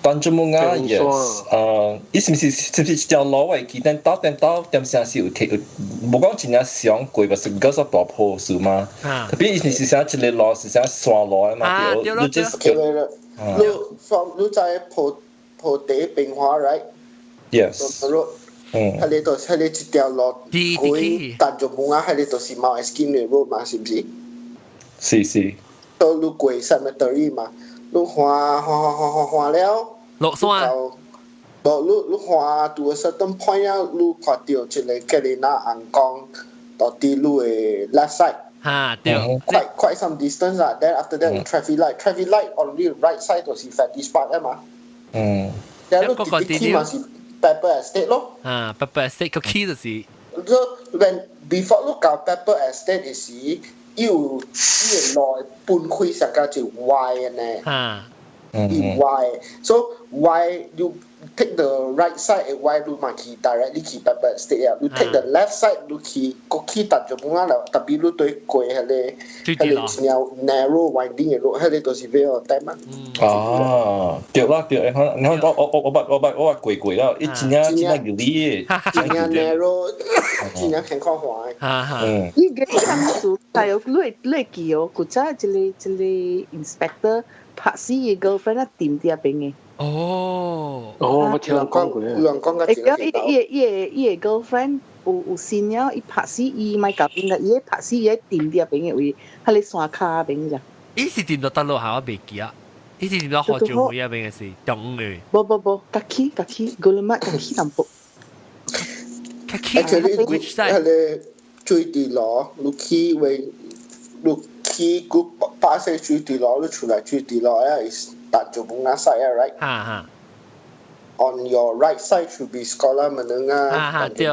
Tanjung Bungah yes，伊是毋是一條路我會記得到等到點聲是有提，無講真正上過，嘛是嗰所大坡數嘛。特別伊是是啥一個路是啥山路的嘛？對，你 just 你 from 你在破破地平華 right？ Yes。係你就係你一條路過 Tanjung Bungah，係你就是 Mount Erskine 的 road 嘛，是毋是？是是。到你過 cemetery 嘛，你看看看看看了。落山。無，你看到 a certain point 啊，你看到一個 Kelina 紅光，到底你的 left side。嚇對。 Quite some distance 啊，then after that traffic light on the right side 就是 Fetish Park 啊嘛。然後你直直去嘛是 Pepper Estate 咯。啊，Pepper Estate 個 key 就是。你 when before 你到 Pepper Estate 的時，伊有伊個路分開上個就 Y 的呢。伊 Y，so Y you take the right side 的 Y 你嘛去 directly 去 Pepper Estate 啊，你 take the left side 你去過去 Tanjung Bungah 啦，特別你對過彼個真 narrow winding 的路，彼個就是比較帶嘛。啊，對啦對，你看你看我捌過了，伊真正真正有理的，真正 narrow，真正很看看的。伊個啥物事？但有你會記哦，古早一個 inspector 拍死伊 girlfriend 啊，掂佇遐邊的。哦，哦，我聽人講過。有人講過。伊個 girlfriend 有先了，伊拍死伊，莫甲邊個，伊拍死伊掂佇遐邊的位，彼個山跤邊咋。伊是掂到佗落下，我袂記啊。伊是掂到賀州會啊邊嘅是中嘅。無無無，較起較起，Guillemard 較起淡薄。較起。 Actually，彼個水佇路，你去為你去古巴西水佇路，你出來水佇路啊，is Tanjung Bungah side right？哈哈。 On your right side should be Sekolah Menengah 對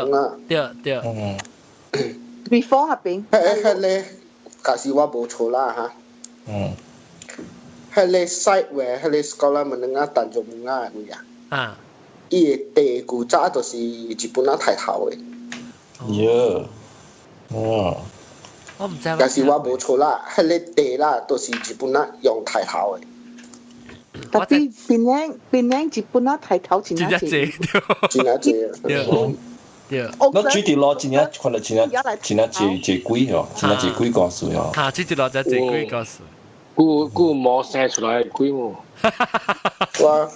對對。 Before 嗰邊。彼個，假使我無錯啦哈。彼個 side where 彼個 Sekolah Menengah Tanjung Bungah 的位啊。伊的地古早就是日本仔抬頭的。耶。哦。我毋知。假使我無錯啦，彼個地啦，都是日本仔用抬頭的。特別檳城日本仔抬頭真正濟，真正濟。對對。那水佇路真正看了真正真正濟濟鬼哦，真正濟鬼故事哦。哈，水佇路真濟鬼故事。古毛生出來鬼無？我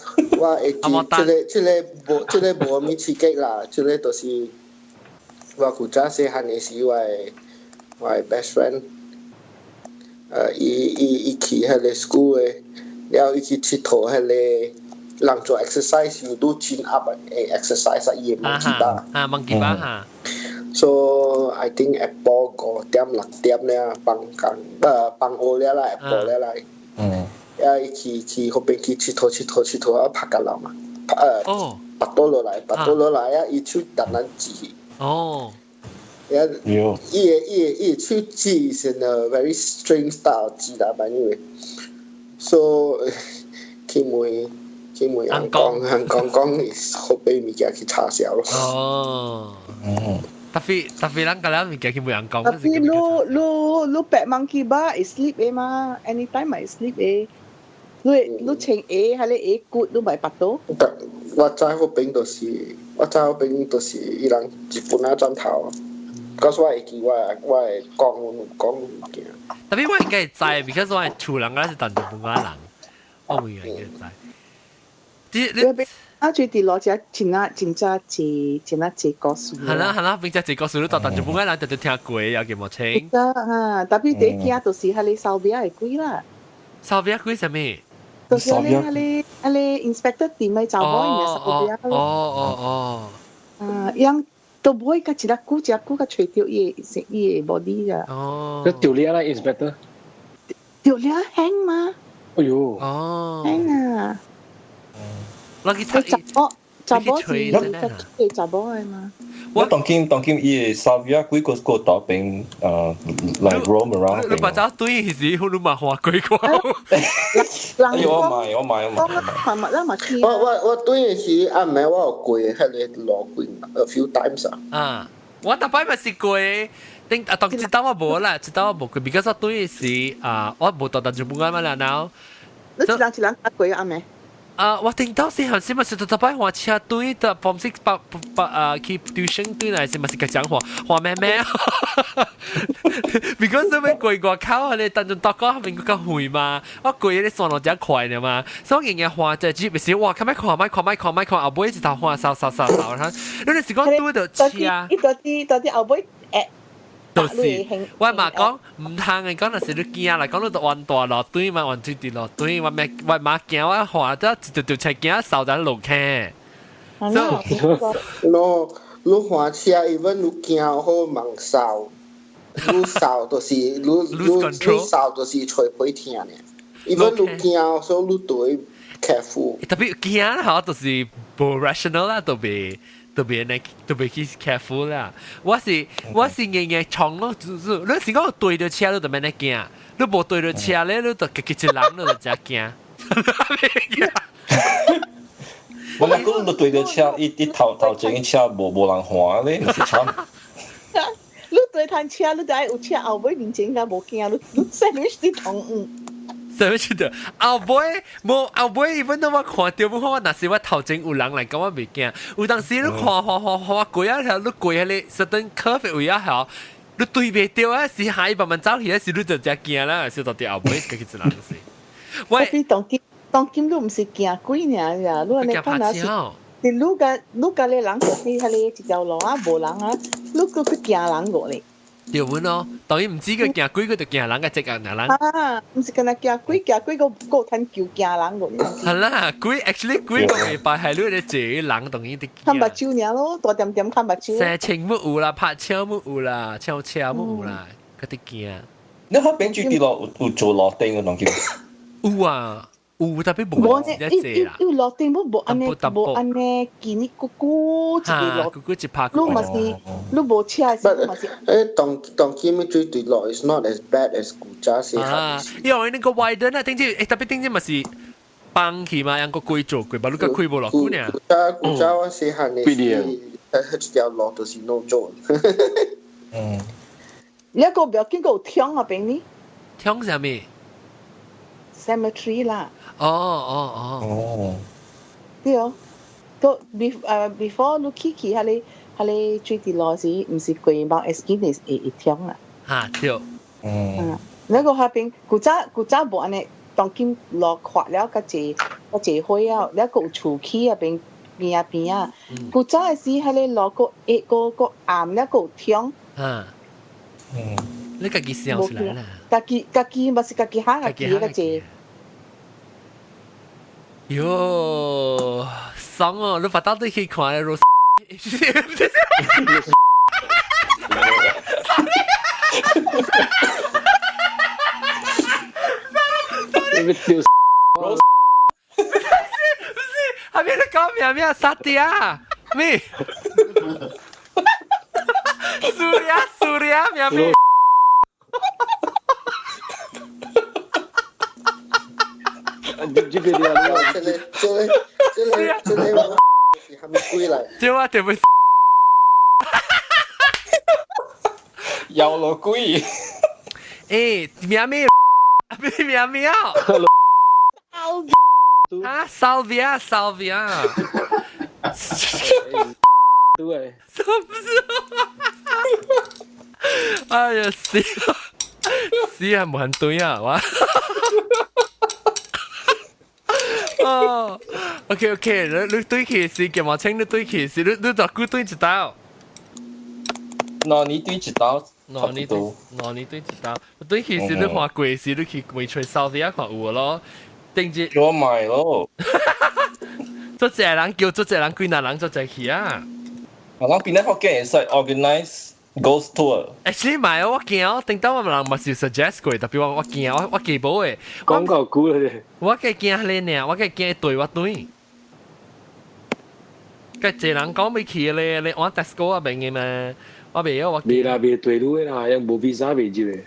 會記，這個無物刺激啦，這個就是我古早細漢的時，我的 best friend，伊去彼個 school 的，了伊去𨑨迌彼個人做 exercise 有拄 chin up 的 exercise 啊，伊會 monkey bar。啊，monkey bar 哈。 So I think 下晡5點6點了，放工放學了啦，下晡了啦。啊，伊去彼邊去𨑨迌𨑨迌𨑨迌啊，拍甲落嘛，拔倒落來，拔倒落來啊，伊手逐咱指。啊，伊的手指是 in a very strange style 指啦，but anyway，so 去問人講，人講講是後邊物件去查銷咯。哦。特別特別，咱個了物件去問人講。特別你白 monkey bar 會 slip 的嘛？Anytime 會 slip 的。你穿鞋，還是鞋骨，你咪拔到。我知彼邊就是，我知彼邊就是伊人日本仔轉頭。告訴我會記，我會講講物件。特別我應該會知，because 我係厝人，我是 Tanjung Bungah 人，我唔應該知。你啊，最佇攞只真啊真正濟真啊濟故事。係啦係啦，邊隻濟故事你到 Tanjung Bungah 人就就聽過，又記無清。得啊，特別第一驚就是彼個燒餅的鬼啦。燒餅鬼啥物？就是彼個 inspector 店的查某伊嘅燒餅。哦哦哦。啊，樣都唔會甲一粒久一粒久甲揣著伊的 body 咋。哦。佢掉你啦，inspector。掉你輕嘛？哎呦。哦。輕啊！我去查某，查某是查某的嘛。我當今當今伊個 Salvia 鬼個個島邊來 roam around。你把走對時，你嘛看鬼過。哎我買我買我買。嘛嘛我我我對時暗暝我有過彼個路過 a few times 啊。啊，我逐擺嘛是過。頂啊，當一道我無啦，一道我無過，because 我對時啊，我無到當就不愛嘛啦，然後。你一人一人過暗暝？啊！我聽到時候是咪是特擺換車隊的，方式把把啊去 tuition 隊來是咪是個講話話咩咩？because 什麼過外口咧，當陣大家面較遠嘛，我過咧線路真快呢嘛，所以硬硬換隻jeep 時，哇！較咪看咪看咪看咪看，後尾一頭換掃掃掃掃，你你是講對到車？伊到底到底後尾會。就是我嘛講毋通嘅，講若是你驚啦，講你就彎大路對嘛，彎水佇路對，我咩我嘛驚，我看得一條條車驚掃在路坑。 No，你換車，even 你驚好猛掃，你掃就是你你你掃就是吹皮聽呢。even 你驚，所以你對 careful。特別驚吼，就是無 rational 啦，特別。特別呢，特別去 careful 啦。我是我是硬硬衝咯，就是你是講對著車你就免咧驚，你無對著車咧，你就家己一人你就真驚。我咪講你對著車，伊伊頭頭前車無無人看咧，是慘。你對趟車，你就愛有車後尾面前應該無驚，你你 sandwich 啲同嗯。啥物覺得後尾無後尾，even 都我看到，不我若是我頭前有人來講，我袂驚。有當時你看看看看過啊，條你過彼個 certain curve 位啊，吼，你對袂著啊，是下伊慢慢走去，時你就真驚啦，是到底後尾家己一人是。喂，當今當今你毋是驚鬼爾呀？你按呢講若是，是你共你共咧人去彼個一條路啊，無人啊，你閣去驚人個咧？對阮咯，當然毋止佢驚鬼，佢就驚人個這個人。啊，毋是干焦驚鬼，驚鬼閣閣趁求驚人個。係啦，鬼 actually 鬼個袂拜係你咧坐人當然得驚。看目睭爾咯，大點點看目睭。生情冇有啦，拍車冇有啦，唱車冇有啦，佢得驚。你嗰邊住啲落有做落頂嘅當叫？有啊。有特別無呢，伊伊伊落頂無無按呢無按呢，見你咕咕一個落，咕咕一拍。你嘛是你無車是嘛是？誒，當當今嘅水對落is not as bad as 古早時。啊，因為那個 widen 啊，頂次誒特別頂次嘛是崩去嘛，用個規做過，把你個開無落久呢。古早古早我細漢嘅時，一條路就是 no 做。嗯。你一個不要見過有槍啊，邊呢？槍啥物？ Cemetery 啦。哦哦哦。哦。對哦，都 before 你去去彼个彼個水佇路時，毋是過 Mount Erskine 會會痛啊。嚇對。嗯。那個彼邊古早古早無按呢，當今路闊了，較濟較濟火啊，了閣有厝起啊邊邊啊邊啊。古早的時，彼個路閣會閣閣暗了，閣有痛。嗯。嗯。你家己想出來啦。家己家己嘛是家己行家己較濟。喲，爽哦！你把到底去看咧，你丟不是不是，後面你講咩咩沙嗲啊？咩？蘇利亞蘇利亞咩咩？這個這個這個這個這個是蝦米鬼來？這我特別有落鬼。欸，咩咩咩咩啊？啊，Salvia Salvia。對。是不是？哎呀死！死啊，無很對啊，我。哦，OK OK，你你對起是叫嘛清，你對起是你你就久對一道。兩年對一道，兩年對兩年對一道，對起是你看過時，你去未吹掃地啊看有咯。定住。我買咯。做一個人叫做一個人，幾若人做一去啊？我諗邊咧福建會使 organize ghost tour。 Actually 唔係，我驚，頂到我人嘛是 suggest 過，特別我我驚，我我記無的。廣告股咧。我計驚你呢，我計驚對我對。個濟人講欲去咧，你往 Tesco 啊邊嘅嘛，我袂曉我。未啦，未對路的啦，ยัง無 visa 未入的。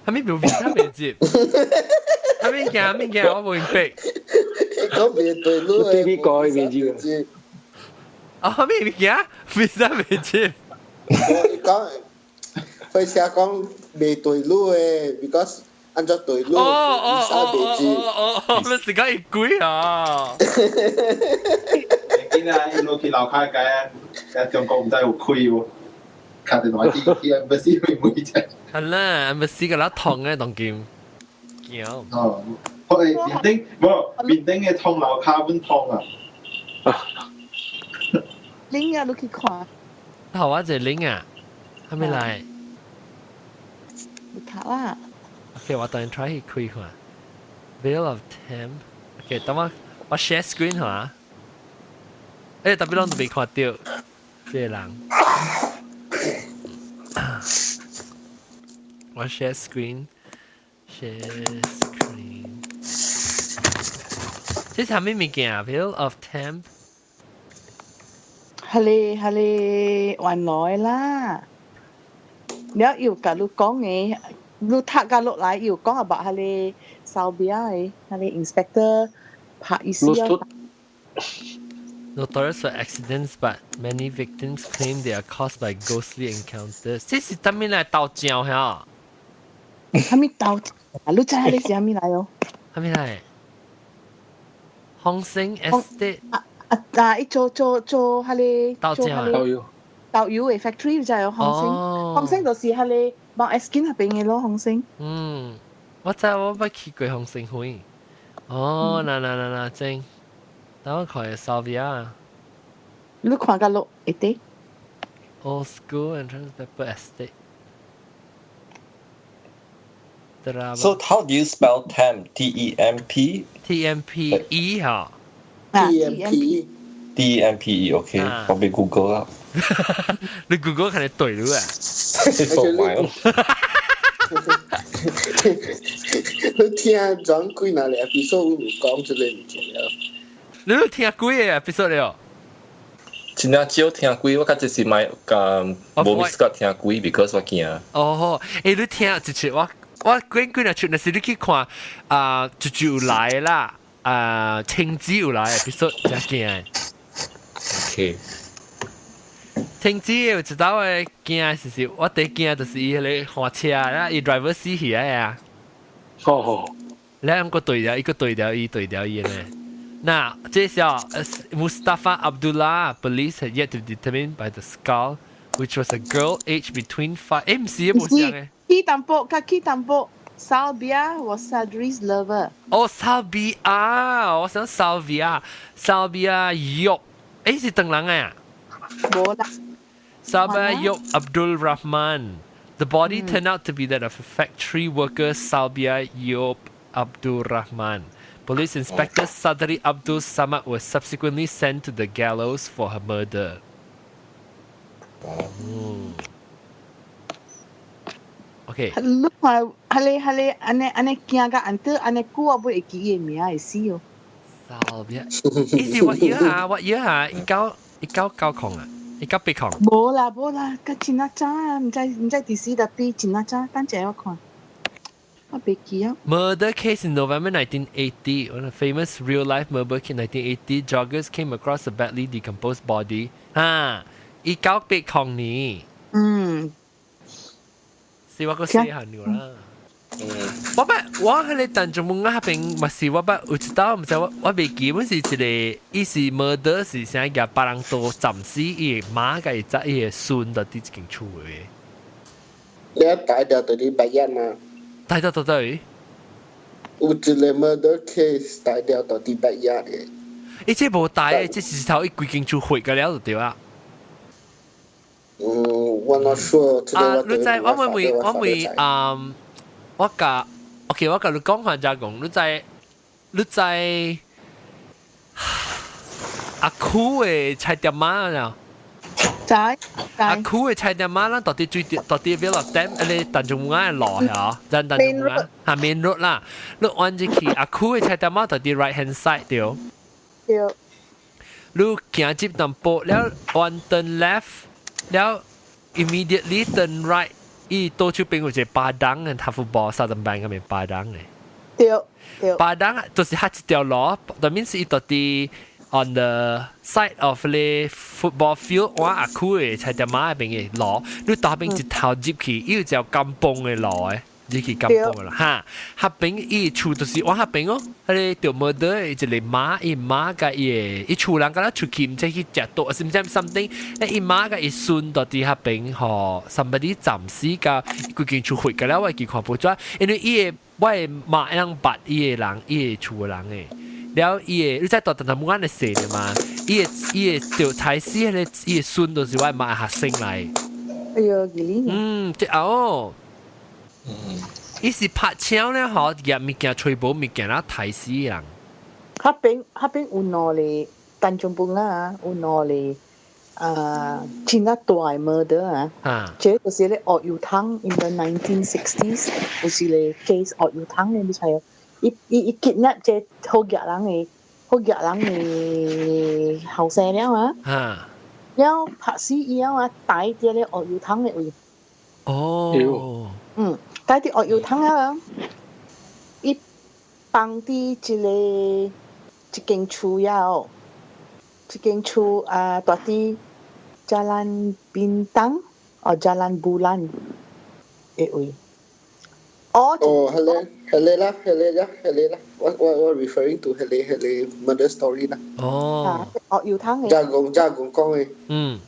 係咪無 visa 未入？係咪驚咩驚？我無明白。講未對路的。對美國未入。啊，咩物件？visa 未入？我講，佢成日講未對路的，because 按照對路，visa 未入。哦哦，你是講一鬼啊？見啊，一路去樓卡街啊，中國毋知有開無？敲電話去去 embassy 會唔會啫？係啦，embassy 個啦痛嘅當今。驚。哦，我哋面頂無面頂嘅通樓卡本通啊。 link 啊，你去看。頭我一個 link 啊，係咪來？你睇啦。 OK，我等陣 try 去開看。Vale of Temp。OK，等我我 share screen 下。誒，特別攏都未看到這個人。我 share screen，share screen。這是啥物物件？Vale of Temp。係你係你原來啦。你要共你講嘅，你讀甲落來又講 about 係你手邊嘅，係你 inspector 拍意思啊。 Notorious for accidents, but many victims claim they are caused by ghostly encounters. 這是啥物來鬥蕉嚇？啥物鬥？啊，你知你是啥物來哦？啥物來？紅星 Estate 啊啊啊！伊做做做彼個豆漿豆油豆油的 factory 你知哦？紅星紅星就是彼個 Mount Erskine 彼邊的咯，紅星。嗯，我知我捌去過紅星會。哦，嗱嗱嗱嗱正。等我看下 Salvia。你看甲落會得。 Old School Entrance Pepper Estate。 So how do you spell temp? T E M P? T M P E 哈。 T M P T E M P E OK，我俾 Google 啦。你 Google 肯定對了啊。放埋咯。你聽轉幾若個 episode 有講這個物件了？你都聽幾個 episode 了？真正少聽幾，我較濟是買咁無 miss 過聽幾，because 我驚。哦，欸，你聽一次我我幾幾若出，若是你去看啊，就就有來啦，啊，青子有來 episode 真驚。 OK。青子有一道的驚是是，我第驚就是伊彼個換車啊，伊 driver 死去啊。哦。兩個對掉，一個對掉，伊對掉伊咧。那這是 Mustafa Abdullah police had yet to determine by the skull, which was a girl aged between 5。誒，毋是，無像的。去淡薄，較去淡薄。Salvia was Sadri's lover。哦，Salvia，我想 Salvia，Salvia 玉，誒是唐人啊？無啦。 Salvia Yop Abdul Rahman. The body turned out to be that of a factory worker, Salvia Yop Abdul Rahman. Police Inspector Sadri Abdul Samad was subsequently sent to the gallows for her murder. OK。你看，彼个彼个按呢按呢驚甲按倒按呢久，我會記伊名會死哦。 Salvia，伊是what year 啊？What year 啊？一九一九九空啊？一九八空？無啦無啦，佮真啊早啊，毋知毋知佇時特別真啊早，等陣我看。我袂記啊。 Murder case in November 1980. On a famous real-life murder case in 1980, joggers came across a badly decomposed body. 哈，一九八空年。是我個細漢了啦。我捌我彼個陳仲文仔彼邊嘛是我捌有一道，毋知我我袂記，本是一個伊是 murder 是啥舉別人刀斬死伊媽佮伊仔伊的孫佇一間厝的。你帶掉到啲白人嘛？帶掉到底？有一個 murder case 帶掉到啲白人的。伊這無帶的，這是頭伊規間厝毀個了就對啊。嗯，我 not sure。啊，你知我問問我問啊？我共 OK，我共你講下就講，你知你知阿酷的菜店仔啊？知。阿酷的菜店仔，咱到底最到底 Vale of Temp，彼個陳仲文的路嚇，咱陳仲文下 main road 啦，你按入去阿酷的菜店仔到底 right hand side 對。對。你行入淡薄了，one turn left，了 immediately turn right，伊倒手邊有一個 padang 嘅塔夫波沙頓班嗰邊 padang 嘅。對對。 Padang 就是彼一條路，但面是伊到底 on the side of the football field，我阿區嘅菜店仔邊嘅路，你倒邊一頭入去，伊有條 kampung 嘅路嘅。入去 kampung 啦，哈，彼邊伊厝就是我彼邊哦，彼個著 murder 一個媽，伊媽佮伊的，伊厝人敢若出去，毋知去食倒，是毋知 something，伊媽佮伊孫到佇彼邊予 somebody 斬死佮規間厝毀個了，我會記看報紙，因為伊的我的媽人捌伊的人，伊的厝的人的。了伊的，你知大大木安的細的嘛？伊的伊的就才死彼個伊的孫就是我媽學生來。哎喲，幾年？嗯，這哦。伊是拍槍咧，嗬，夾物件吹無物件啦，刣死人。彼邊彼邊有兩個 Tanjung Bungah，有兩個啊，真正大的 murder 啊。這就是咧鱷油湯，in the 1960s 有一個 case 鱷油湯的，你知無？伊伊伊 kidnap 這好額人的好額人的後生了啊。了拍死伊了啊，帶佇咧鱷油湯的位。嗯，帶佇鱷油湯啊，伊放佇一個一間厝了，一間厝啊，蹛佇 Jalan Bintang 哦，Jalan Bulan 的位。哦，哦，係咧，係咧啦，係咧啦，係咧啦，我我我 referring to 係咧係咧 murder story 啦。哦。鱷油湯的。加工加工講的。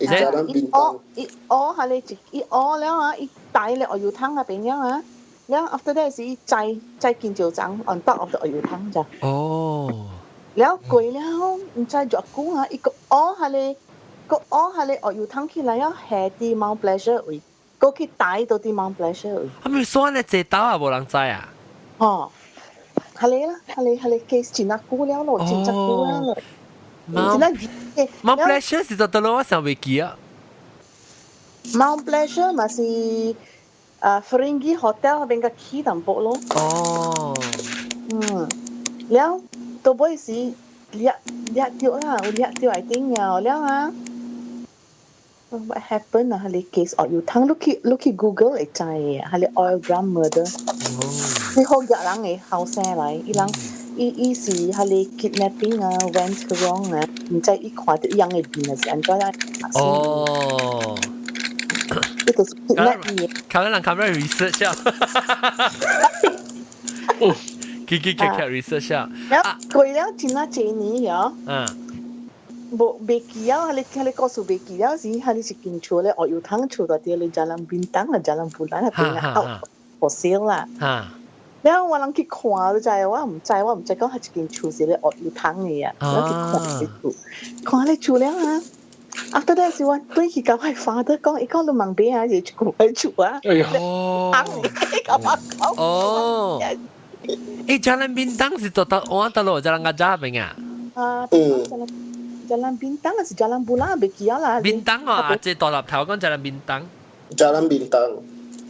Jalan Bintang。伊哦，係咧一伊哦了啊，伊帶咧鱷油湯那邊了啊，了 after that 是伊載載金蕉欉 on top of the 鱷油湯咋。了過了，毋知偌久啊，伊閣哦係咧，閣哦係咧鱷油湯起來了，下佇 Mount Pleasure 位，閣去帶到佇 Mount Pleasure 位。啊咪算咧，這兜啊無人知啊。哦，係咧啦，係咧係咧 case 真啊久了咯，真正久了咯。 Mount Mount Pleasure 是佗落我想袂記啊。 Mount Pleasure 嘛是啊 Ferringhi Hotel 彼邊個起淡薄咯。嗯，了到尾是掠掠著啦，有掠著 I think 了了啊。What happened 啊？彼個 case 哦，有通你去你去 Google 會知嘅，彼個 oil drum murder。是好額人的後生來，伊人伊伊是彼個 kidnapping 啊，went wrong 啊，毋知伊看著伊人的面是按怎樣。伊就是 kidnap 伊。看人看咩 research 啊？去去去去 research 啊！了過了真啊濟年了。無袂記啊！彼個彼個故事袂記了時，彼個是間厝咧，鱷油湯厝佇咧 Jalan Bintang 啊，Jalan Bulan 彼邊啊，out for sale 啦。了我人去看，你知我毋知，我毋知講彼一間厝是咧鱷油湯的啊。我去看彼厝，看彼厝了啊。After that 是我對去共我 father 講，伊講你問邊啊，是一個厝啊。哎喲，湯，共我講。哦。誒，Jalan Bintang 是佗佗我佗落 Jalan Gajah 邊啊？啊，Jalan Bintang 還是 Jalan Bulan 袂記啊啦。 Bintang 啊，這大粒頭講 Jalan Bintang。 Jalan Bintang。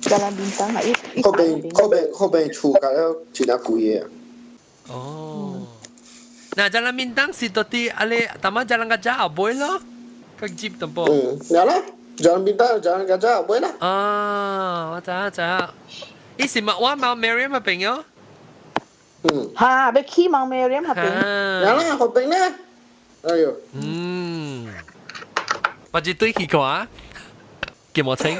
Jalan Bintang 啊，伊彼邊彼邊彼邊厝價了真正貴的。哦。那 Jalan Bintang 是佗佇啊咧，淡仔 Jalan Gajah 後尾咯，較接淡薄。嗯，有啦，Jalan Bintang、Jalan Gajah 後尾啦。啊，我知影知影。伊是嘛，我 Mount Merriam 彼邊哦。嗯。哈，欲去 Mount Merriam 彼邊。有啦，彼邊咧。哎喲。嗯。我只對去看，記無清。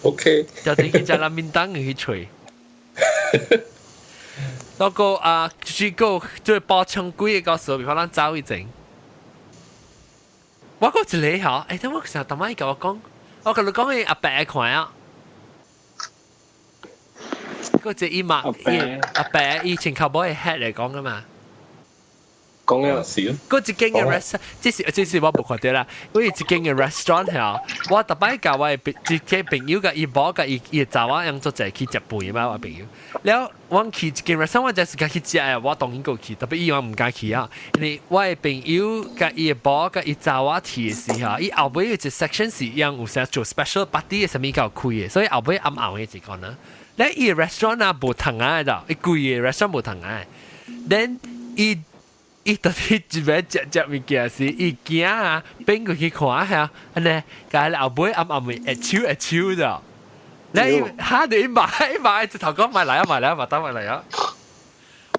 OK。就對去 Jalan Bintang 去揣。那個啊，就是個就是包槍鬼的故事，比方咱走一陣。我講一個吼，欸，等我成日逐擺伊共我講，我共你講伊阿伯看啊，嗰隻伊嘛，伊阿伯以前靠尾 head 來講噶嘛。講了少。嗰一間嘅 restaurant，這是這是我無看著啦。我一間嘅 restaurant 吼，我逐擺共我的一個朋友佮伊某佮伊伊查某樣做者去食飯嘛，我朋友。了，我去一間 restaurant，我就是共去食的，我當然過去，特別伊我毋敢去啊。因為我的朋友佮伊的某佮伊查某去的時候，伊後尾有一 section 是樣有啥做 special party 的啥物較開的，所以後尾暗暗的一個呢。咧伊 restaurant 啊無窗仔的，伊規个 restaurant 無窗仔。Then 伊伊到底一邊食食物件時，伊驚啊，變過去看下，按呢，共後尾暗暗會會手會手咋。你嚇你買買，直頭講買來啊買來啊，買得買來啊！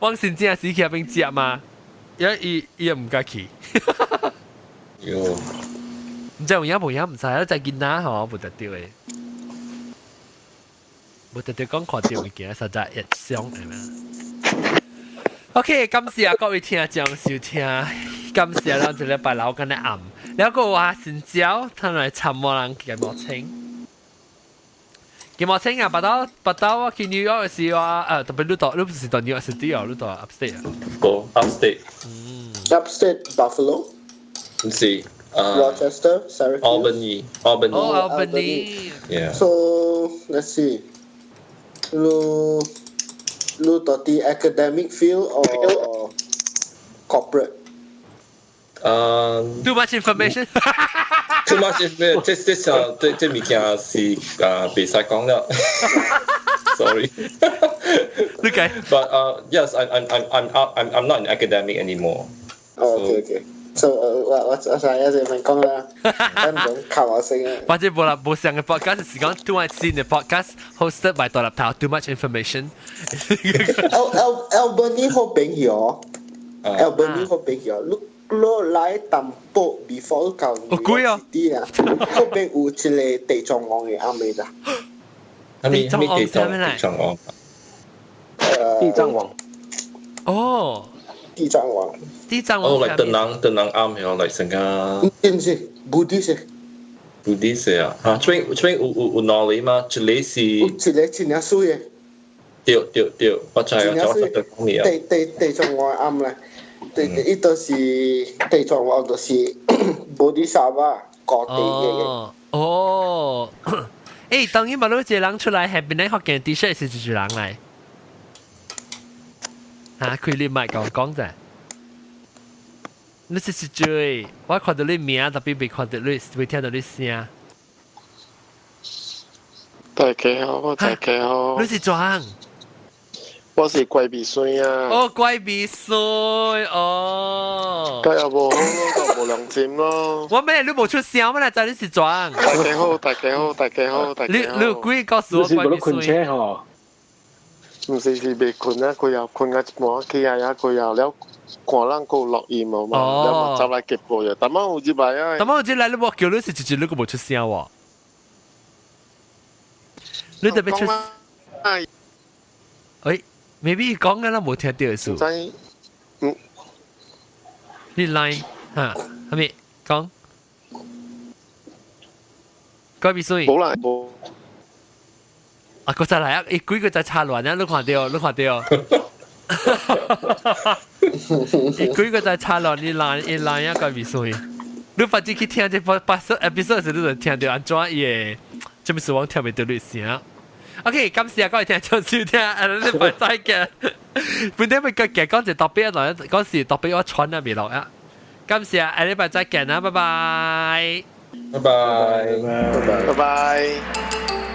我先正時去那邊食嘛，因為伊伊也毋敢去。喲，毋知有影無影，毋知啊，在囡仔吼，無得著的，無得著講看著物件，實在會傷係咪？OK，感謝各位聽眾收聽，感謝咱這禮拜六今日暗，了個話新椒，他來參我人金毛清，金毛清啊，巴到巴到我去紐約的時候啊，特別你到你不是到 New York City 哦，你到 upstate 啊？無 upstate。嗯。 Upstate Buffalo。毋是。 Rochester, Syracuse. Albany, Albany. Oh, Albany. Yeah. So let's see. 你你到底 academic field or corporate? Too much information. Too much information. 這這項這這物件是啊，袂使講了。Sorry. Okay. But yes, I'm not in academic anymore. Oh, okay. So 我我我上一次咪講啦，跟唔靠我聲啊。或者無啦，無上嘅 podcast 是講 too much 新嘅 podcast hosted by 大粒頭 too much information。 Al Al Albany 好朋友，Albany 好朋友，你你來淡薄 before 到貴啊！啲啊，嗰邊有一個地藏王嘅阿妹咋？地藏王地藏王？地藏王。哦，地藏王。地藏王。哦，嚟唐人唐人暗係嚟成個。唔是，Buddhist。 Buddhist 啊，嚇，這邊這邊有有有兩個嘛？一個是。有一個真正水嘅。對對對，我知啊，我知得講你啊。地地地藏王暗咧，地伊就是地藏王，就是 Bodhisattva 高地嘅。哦，誒，當然嘛，你一個人出來係邊個福建 T-shirt 是一個人來？嚇，開你麥講講者。你是是最，我看到你名，特別未看到你，未聽到你聲。大家好，大家好。你是怎？我是乖鼻孫啊。哦，乖鼻孫哦。今日無好咯，就無良心咯。我咩？你無出聲，我來知你是怎？大家好，大家好，大家好，大家好。你你有幾個告訴我乖鼻孫？車吼？毋是是未睏啊，佢又睏啊一半起來啊，佢又了看人閣落雨無嘛，了嘛走來結果啊，但仔有入來啊。但仔有入來，你無叫你是一日你閣無出聲喎。你特別出。喂，maybe 講緊啦，無聽到的事。嗯。你 line 嚇，係咪講？乖鼻孫。冇啦，冇。啊，閣再來啊！伊幾個在插亂啊！你看到，你看到。伊幾個在插亂，你 line 伊 line 啊，乖鼻孫。你反正去聽這八八十 episode 時，你就聽到按怎伊個，這物事我聽袂到你聲。OK，感謝各位聽眾收聽，啊，禮拜再見。本頂咪個講講一特別來，嗰時特別我喘啊未落啊。感謝，下禮拜再見啦，拜拜。拜拜，拜拜，拜拜。